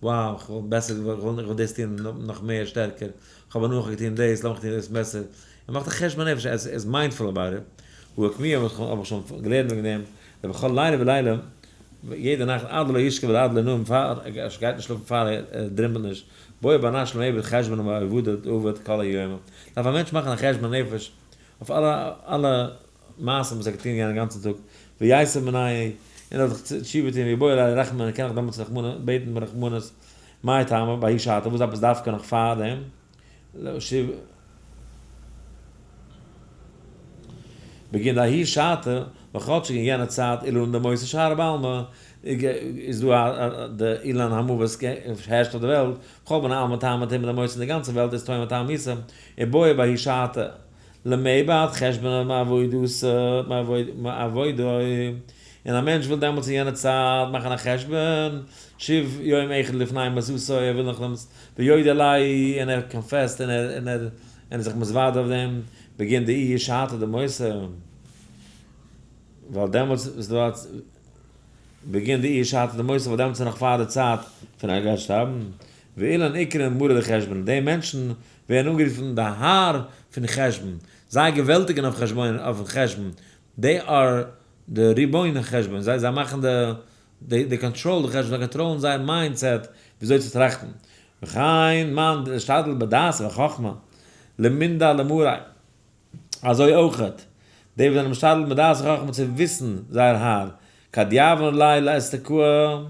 wow, איך וואלט בעסער געוואלט, איך וואלט דאס טון נאך מער שטערקער, איך האב הנאה איך האב געטון דאס, לאמיך טון דאס בעסער. ער מאכט א חשבון הנפש, ער איז mindful about it. והא אוקמוה האב איך שוין געלערנט וועגן דעם, דבכל לילה ולילה, יעדע נאכט עד דלא ישכב ועד דלא נום, פאר ער גייט נישט שלאפן פאר ער דרימלט נישט, בעי בר נש למיעבד חשבונא מעובדא דעבד כל היומא, דארף א מענטש מאכן א חשבון הנפש אויף אלע אלע מעשים וואס ער האט געטון יענעם גאנצן טאג, ויתיב מנייהו, און ער זאל זיך תשובה טון, ויבעי עליה רחמים, און ער קען נאך דעמאלטס רחמנות בעטן רחמנות, מאי טעמא, בההיא שעתא, וואס דארף עס דווקא נאך פאר דעם? בגין דההיא שעתא, ווייל כאטשיג אין יענע צייט אילנא דמותא שרא בעלמא, איז דא א די אילן המוות הערשט אויף די וועלט, כל בני עלמא טעמא טעמא דמותא אין די גאנצע וועלט איז טועם טעם מיתה, ובעי בההיא שעתא למיבעד חשבונא מעבודתא מעבודוי, און א מענטש וויל דעמאלטס אין יענע צייט מאכן א חשבון, שוב יום אחד לפני מיתתו, ער וויל נאך דעמאלטס ויודה עליה און ער confess ט און ער און ער איז זיך מתוודה אויף דעם, בגין דאיהי שעתא דמותא, ווייל דעמאלטס איז דא א בגין דאיהי שעתא דמותא ווייל דעמאלטס איז נאך פאר די צייט פון ער גייט שטארבן, ואילן איקרון מרי דחשבון, די מענטשן ווערן אנגערופן די האר פון חשבון, זיי געוועלטיגן אויף חשבון אויפן חשבון, they are די ריבון החשבון, זיי זיי מאכן די די control די חשבון, זיי קאנטראלן זייער mindset וויאזוי צו טראכטן, וכן מאן דאשתדל בדעת וחכמה למנדע למריה, אזוי אויכעט די וואס זענען משתדל בדעת וחכמה צו וויסן זייער האר, כד יעברון ליה לאסתכוה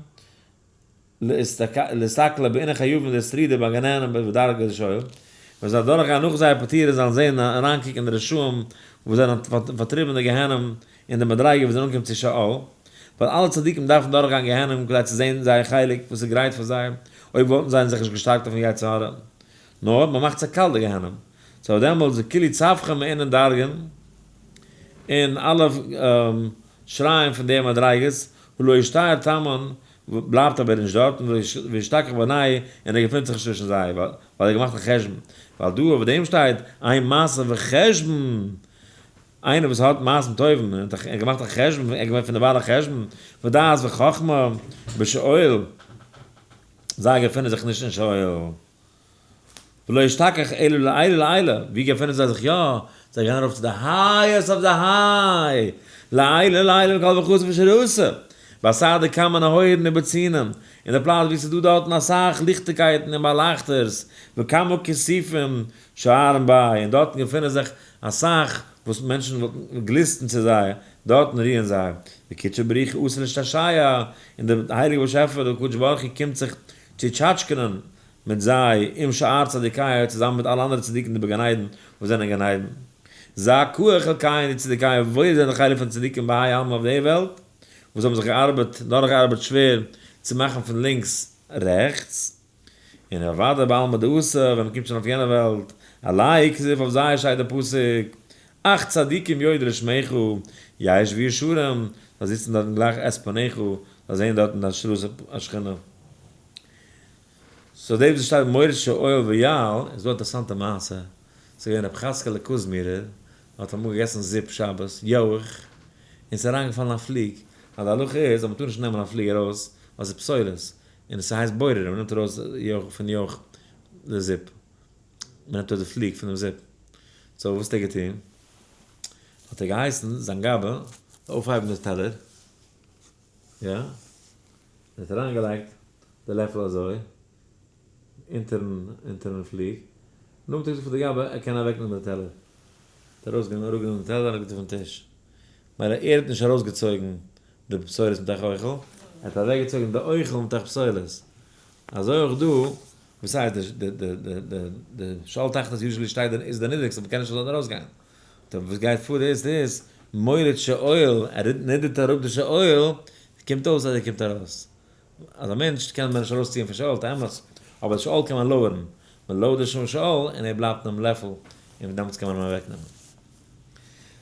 לאסתכלא בעינא חיובא דאסרידא בגנהנם בדרגא דשאול, ווען זיי דורכגיין נאך זייער פטירה זאלן זען און אריינקוקן די רשעים וואס זענען פארטריבן אין די גיהנום אין די מדריגה וואס זענען אנגעקומען צו שאול, ווייל אלע צדיקים דארפן דורכגיין גיהנום כדי צו זען זייער חלק וואס איז גרייט פאר זיי, אויב וואלטן זיי זיך נישט געשטארקט אויפן יצר הרע. נאר מען מאכט זיי קאלט די גיהנום. so דעמאלטס די כולהו צווחין מאינון דרגין און אלע שרייען פון די מדריגות, ולא אשתייר תמן בלייבט אבער נישט דארטן, ואשתכח בינייהו, און ער געפינט זיך נישט צווישן זיי, ווייל ער האט געמאכט א חשבון, ווייל דא אויף דעם שטייט, אין מעשה וחשבון, איינער וואס האט מעשים טובים, און האט געמאכט א חשבון, ער איז געווען פון די בעלי חשבון, ודעת וחכמה בשאול, זיי געפינען זיך נישט אין שאול. ולא אשתכח אלא לעילא לעילא, ווי געפינען זיי זיך יא? זיי גייען ארויף צו די highest of the high, לעילא לעילא מכל ברכתא ושרותא, באתר דכמה נהורין ובצינין, אין די פלאץ ווי ס'איז דא דארטן אסאך ליכטיגקייטן און באלייכטערס, וכמה כיסופים שארין ביה, און דארטן געפינען זיך אסאך וואס מענטשן וואלטן גליסטן צו זיי, דארטן רוען זיי. וקודשא בריך הוא אתי לאשתשעיא, און דער הייליגער באשעפער דער קדוש ברוך הוא קומט זיך צו טשאטשקענען מיט זיי, עם שאר צדיקיא, צוזאמען מיט אלע אנדערע צדיקים דבגן עדן, וואס זענען אין גן עדן. זכאה חולקהון דצדיקיא, וואויל זענען די חלק פון צדיקים בהאי עלמא אויף די וועלט, וואס האבן זיך געארבעט, דורכגעארבעט שווער, צו מאכן פון לינקס רעכטס. און אוודאי בעלמא דאתי, ווען מ'קומט שוין אויף יענע וועלט, עלייהו כתיב אויף זיי שטייט דער פסוק, אך צדיקים יודו לשמך, ישבו ישרים, זיי זיצן דארטן גלייך את פניך, זיי זעען דארטן די השראת השכינה. so דאס וואס שטייט מוריד שאול ויעל איז דא א אינטערעסאנטע מעשה, ס'איז געווען רבי חאצקעלע קוזמירער האט אמאל געגעסן זופ שבת יויך און ס'איז אריינגעפאלן א פליג, ווייל די הלכה איז אז מ'טאר נישט נעמען א פליג ארויס ווייל ס'איז פסולת און ס'הייסט בורר, מ'נעמט ארויס יויך פון יויך די זופ, מ'נעמט ארויס די פליג פונעם זופ, so וואס האט ער געטון? האט ער געהייסן זיין גבאי אויפהייבן די טעלער, יא, און האט אריינגעלייגט די לעפל אזוי אונטערן אונטערן פליג, נאכדעם האט ער געזאגט פאר די גבאי ער קען אוועקנעמען די טעלער, האט ער ארויסגענומען אראפגענומען די טעלער און אראפגעטון פון טיש, מילא ער האט נישט ארויסגעצויגן די פסולת מתוך אוכל, ער האט אוועקגעצויגן די אוכל מתוך פסולת, אזוי אויך דא, וואס הייסט די די די די די שאול תחתית usually שטייט איז די נידריגסטע מ'קען נישט פון דארט ארויסגיין, טא וואס גייט פאר איז איז מוריד שאול, ער נידערט אראפ די שאול, קומט אויס אז ער קומט ארויס. אז א מענטש קען מען נישט ארויסציען פון שאול, אמת, אבער שאול קען מען lower ן, מען lower ט די שאול און ער בלייבט אינעם לעפל, און דעמאלטס קען מען אים אוועקנעמען.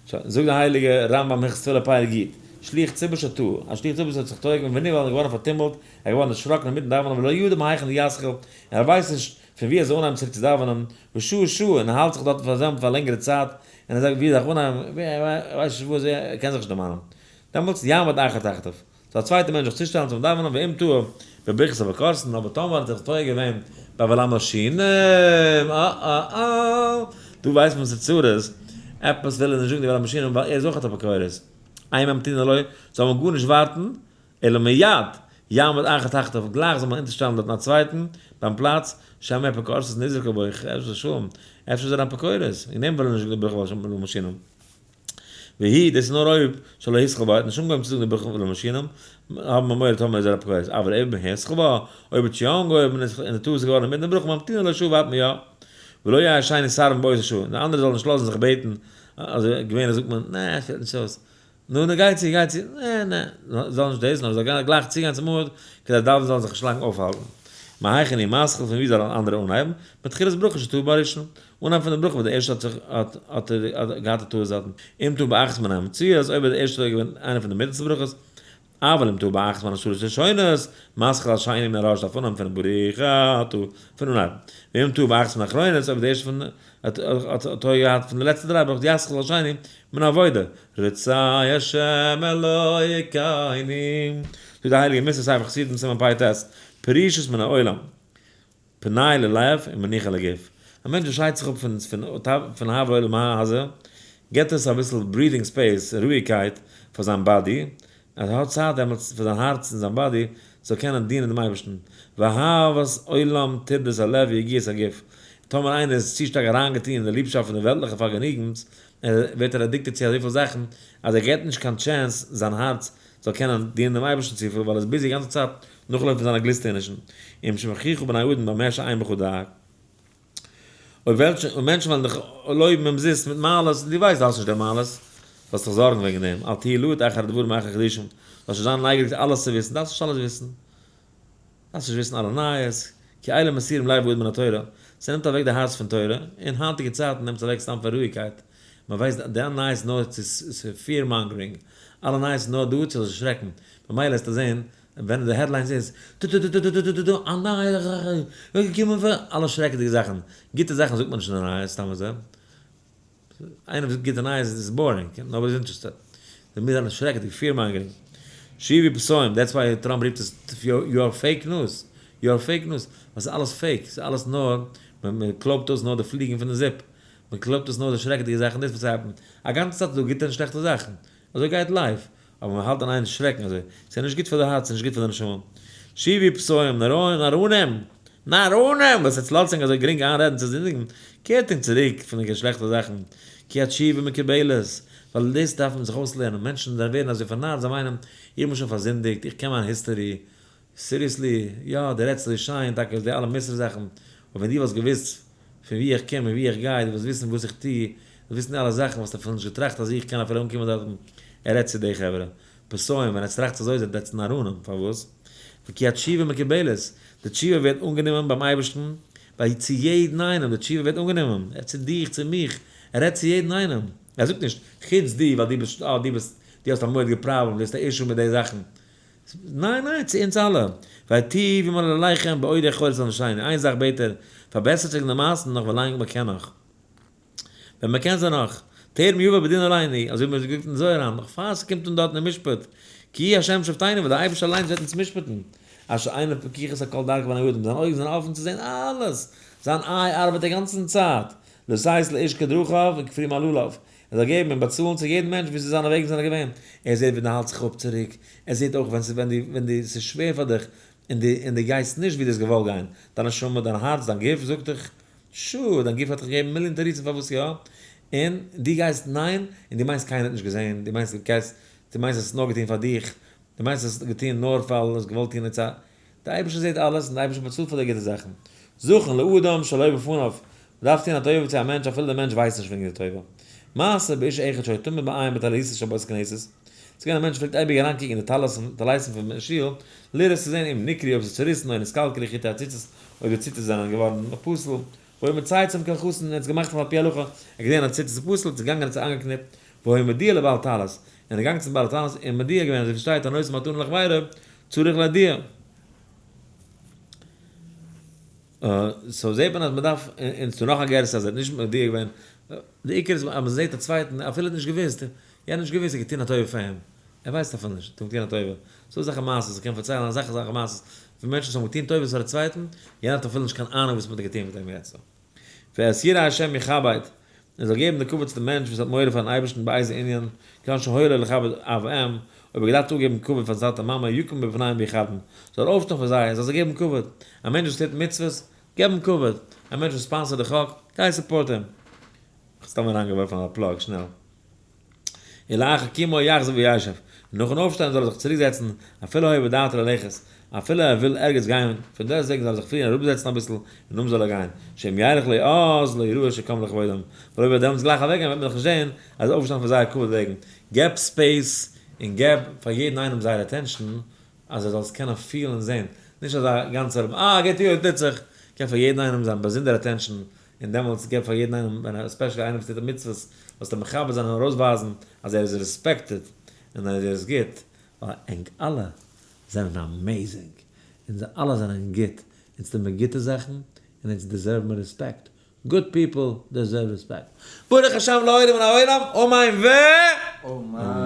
שוין, זאגט די הייליגע רמב ם הלכות תפילה פרק י', שליח ציבור שטעה, א שליח ציבור וואס האט זיך טועה געווען ונבהל און געווארן פארטומלט, ער איז געווארן דערשראקן אינמיטן דאווענען ולא ידע מהיכן יתחיל, און ער ווייסט נישט פון וואו ער זאל אנהייבן צוריק צו דאווענען, ושהה שהה, און ער האלט זיך דארטן פארזעמלט פאר א לענגערע צייט, און ער זאגט וואו זאל איך אנהייבן, ער ווייסט נישט וואו, ער קען זיך נישט דערמאנען. דעמאלטס יעמוד אחר תחתיו, זאל א צווייטער מענטש זיך צושטעלן צום דאווענען ואם טעה בברכת אפיקורסין, אבער טאמער האט ער זיך טועה געווען ביי ולמלשינים, אה אה אה, דא ווייסט מען ס'איז צרות, עפעס וויל ער נישט זאגן די ולמלשינים ווייל ער איז אויך א אפיקורס, אין ממתינין לו, זאל מען גארנישט ווארטן, אלא מיד יעמוד אחר תחתיו, גלייך זאל מען אונטערשטעלן דארטן א צווייטן ביים פלאץ, שמא אפיקורסות נזרקה בו, חס ושלום, אפשר איז ער אן אפיקורס, וועגן דעם וויל ער נישט זאגן די ברכה ולמלשינים. והיא, דאס איז נאר אויב שלא התחיל בה, ער האט נישט אנגעהויבן צו זאגן די ברכה ולמלשינים, האבן מיר מורא טאמער איז ער אפיקורס, אבל אויב התחיל בה, אויב האט שוין יא אנגעהויבן און איז די טעות איז געווארן אינמיטן די ברכה, ממתינין לו שעה ווארט מען יא, ולא יהא השני סרבן באותה שעה, און די אנדערע זאלן נישט לאזן זיך בעטן, אזוי געווענליך זאגט מען, נע, עס פעלט נישט אויס. נו, נו, גיי צו, גיי צו, נע, נע, זאל נישט דאס, נאר זאל גלייך צוגיין צום עמוד, כדי דאווענען זאל זיך נישט לאנג אויפהאלטן. מהיכן הוא מתחיל, פון ווי זאל אן אנדערע אנהייבן? מתחילת ברכה שטעה בה ראשון, אנהייב פון די ברכה וואס דער ערשטער האט זיך, האט, האט ער געהאט א טעות דארטן. אם טעה באחת מן האמצעיות, אויב איז דער ערשטער געווען איינער פון די מיטלסטע ברכות, אבל אם טעה באחת מן השלש ראשונות, מתחיל השני מן הראש דארף אנהייבן פון ברוך אתה, פון אנהייב. ואם טעה באחת מן האחרונות, אויב דער ערשטער פון, האט, האט, האט טועה געהאט פון די לעצטע דריי ברכות, יתחיל השני מן העבודה. רצה השם אלוקינו. זאגט די הייליגע מוסר ספר חסידים סימן פ"ט, פרישות מן העולם. פנאי ללב און מנוחה לגוף. א מענטש וואס שיידט זיך אפ פון פון הבל עולם הזה, גיבט עס אביסל breathing space, רואיגקייט פאר זיין body, אז ער האט צייט דעמאלטס פאר זיין הארץ און זיין body זאל קענען דינען דעם אייבערשטן. ואהבת עולם טרדת הלב ויגיעת הגוף. טאמער איינער איז צו שטארק אריינגעטון אין די ליבשאפט פון די וועלטליכע פארגעניגנס, ווערט ער addicted צו אזויפיל זאכן, אז ער געבט נישט קיין chance זיין הארץ זאל קענען דינען דעם אייבערשטן צופיל, ווייל ער איז busy גאנצע צייט נאכלויפן זיינע גליסטענישן. אם ישבחוך בני אדם במה שאין בך דאג. אויב מענטשן וועלן דיך לויבן אומזיסט מיט מעלות, און דו ווייסט דו האסט נישט די מעלות, זאלסט דיך זארגן וועגן דעם. אל תהי להוט אחר הדברים אחר חידושים. זאלסט נישט זיין נייגעריג אלעס צו וויסן, דארפסט נישט אלעס וויסן. דארפסט נישט וויסן אלע נייעס, כי אלה מסירים לב האדם מן התורה, ס'נעמט אוועק די הארץ פון תורה, און היינטיגע צייטן נעמט עס אוועק סתם פון רואיגקייט, מען ווייסט די נייעס נאר צו fear mongering, אלע נייעס איז נאר דא צו זיך שרעקן, ממילא וועסטו זען ווען די headlines איז טוטוטוטוטוטוטוטו א נייע זאך איז געקומען פון אלע שרעקעדיגע זאכן, גוטע זאכן זאגט מען נישט אין די נייעס סתם אזוי. איינער וואס זאגט גוטע נייעס איז boring, nobody איז interested. זיי מוז זיין שרעקעדיג, fear mongering. שיבי פסוים, that's why טראמפ רופט עס your fake news, your fake news, ווייל ס'איז אלעס fake, ס'איז אלעס נאר, מען קלויבט אויס נאר די פליגן פון די זופ, מען קלויבט אויס נאר די שרעקעדיגע זאכן, דאס וואס happen. א גאנצע צייט איז דא גוטע און שלעכטע זאכן, אזוי גייט life, אבער מען האלט אין איין שרעקן אזוי, ס'איז נישט גוט פאר די הארץ, ס'איז נישט גוט פאר די נשמה. שיבי פסוים, נאראנים! נאראנים! וואס עטס לאזט ענק אזוי גרינג איינרעדן צו זינדיגן, קערט ענק צוריק פון די שלעכטע זאכן, כי התשובה מקובלת, ווייל דאס דארף מען זיך אויסלערנען, מענטשן זיי ווערן אזוי פארנארט, זיי מיינען, איך בין שוין פארזינדיגט, איך קען מיין history, seriously, יא, דו רעדסט אזוי שיין, טאקע די אלע מוסר זאכן, אבער ווען דו וואלסט געוואוסט פון וואו איך קום און וואו איך גיי, דו וואלסט וויסן וואס איך טו, דו וואלסט וויסן די אלע זאכן, וואלסטו אפילו נישט געטראכט אז איך קען אפילו אנקומען דארטן, ער רעדט צו די חברה. פסוים, ווען עטס טראכטס אזוי זענט עטס נאראנים, פארוואס? כי התשובה מקובלת, די תשובה ווערט אנגענומען ביים אייבערשטן, ביי צו יעדן איינעם, די תשובה ווערט אנגענומען, ער רעדט צו דיך, צו מיך, ער רעדט צו יעדן איינעם, ער זאגט נישט, חוץ דו, ווייל דו ביסט, אה, דו ביסט, דו האסט א מורא'דיגע פראבלעם, דו האסט א issue מיט די זאכן, ניין ניין, צו אונז אלע, ויטיב עמלליכם בעוד יכולת אנשינו, איין זאך בעט ער, פארבעסערט זיך אין די מעשים נאך ווילאנג מען קען נאך. ווען מען קען זיי נאך. טרם יבא בדין עלינו, אזוי ווי מען האט געזאגט אין זוהר היינט, נאך פאר ס'קומט אן דארטן אין משפט, כי ה' שופטינו, ווייל דער אייבערשטער אליינס וועט אונז משפט'ן, אשר עיניו פקוחות על כל דרכי בני אדם, זיינע אויגן זענען אפן צו זען אלעס, זיין eye ארבעט די גאנצן צייט, לתת לאיש כדרכיו וכפי מעלליו, ער זאל געבן און באצאלן צו יעדן מענטש וויאזוי זיינע וועגן זענען געווען, ער זעט ווען דו האלטסט זיך אפ צוריק, ער זעט אויך ווען ס'איז ווען דו ס'איז שווער פאר דיך, און דו און דו גייסט נישט ווי דו האסט געוואלט גיין, דיין נשמה, דיין הארץ, דיין גוף זאגט דיך, sure, דיין גוף האט דיך געגעבן מיליאן תירוצים פארוואס יא, און דו גייסט ניין, און דו מיינסט קיינער האט נישט געזען, דו מיינסט דו גייסט, דו מיינסט עס נאר געטון פאר דיך, דו מיינסט עס געטון נאר ווייל האסט געוואלט טון עצה, דער אייבערשטער זעט אלעס און דער אייבערשטער באצאלט פאר די גוטע זאכן. זכין לאדם שלא בפניו, מען דארף טון א טובה צו א מענטש אפילו דער מענטש ווייסט נישט וועגן די טובה. מעשה באיש אחד שהיה תמיד מעיין בטליתות של בית כנסת, ס'איז געווען א מענטש פלעגט אייביג אריינקוקן אין די טליתים פון שול, לראות צו זען אם נקרעו אויב ס'איז צוריסן או נתקלקלו חוטי הציצית אויב די ציצית זענען געווארן פסול, והיה מצייצם כהלכתן און ער האט עס געמאכט על פי הלכה, ער האט געזען אז ציצית איז פסול, איז געגאנגען און האט עס איינגעקניפט, והיה מודיע לבעל טלית, און ער איז געגאנגען צום בעל הטלית און מודיע געווען אזוי ווי ס'שטייט הנותן מתנה לחבירו צריך להודיע. so זעט מען אז מ'דארף, און ס'דא נאך א גירסא אז ער האט נישט מודיע געווען, די עיקר איז אז מ'זעט א צווייטן אפילו ער האט נישט געוואוסט, יענער האט נישט געוואוסט ער האט געטון א טובה פאר אים, ער ווייסט אפילו נישט, האט אים געטון א טובה, ס'דא אזעלכע מעשות, איך קען פארציילן אזעלכע אזעלכע מעשות פון מענטשן וואס האבן געטון טובות פאר א צווייטן, יענער האט אפילו נישט קיין אהנונג וואס מ'האט געטון מיט אים יעצט. ואת ירא השם יכבד, ער זאל געבן די כבוד צו דעם מענטש וואס האט מורא פארן אייבערשטן באיזה ענין, כגון שהיה לו לכבד אב ואם, אויב ער געדארפט אפגעבן כבוד פאר זיין טאטע מאמע, יקום בפניהם ויכבדם, זאל ער אויפשטיין פאר זיי און זאל זיי געבן כבוד. א מענטש וואס טוט מצוות, געב אים כבוד. א מענטש וואס sponsor ט די חק, גיי support אים. כ'האב סתם אריינגעווארפן א plug שנעל. ולאחר קומו יחזור וישב, און נאכן אויפשטיין זאל ער זיך צוריק זעצן, אפילו היה בדעתו ללכת, אפילו ער וויל ערגעץ גיין, פון דעסטוועגן זאל ער זיך פריער אראפזעצן אביסל, און נאכדעם זאל ער גיין, שאם ילך לו אז לא יראה שקם לכבודם, ווייל אויב ער וועט דעמאלטס גלייך אוועקגיין וועט מען דאך נישט זען אז ער איז אויפגעשטאנען פאר זייער כבוד וועגן. געב space און געב פאר יעדן איינעם זייער attention, אז ער זאל עס קענען פילן און זען. נישט אזא גאנצער, אה, גוט יאר, טוט זיך. געב פאר יעדן איינעם זיין באזונדער attention, און דעמאלטס געב פאר יעדן איינעם, ווען ער, especially איינער וואס טוט מצוות, זאלסטו מכבד זיין און ארויסווייזן אז ער איז respected און אז ער איז גוט, ווייל ענק אלע זענען amazing, און זיי אלע זענען גוט, אונז טוען מיר גוטע זאכן, און אונז deserve מיר respect. Good people deserve respect. ברוך השם לעולם ולעולם, אמן ו... אמן.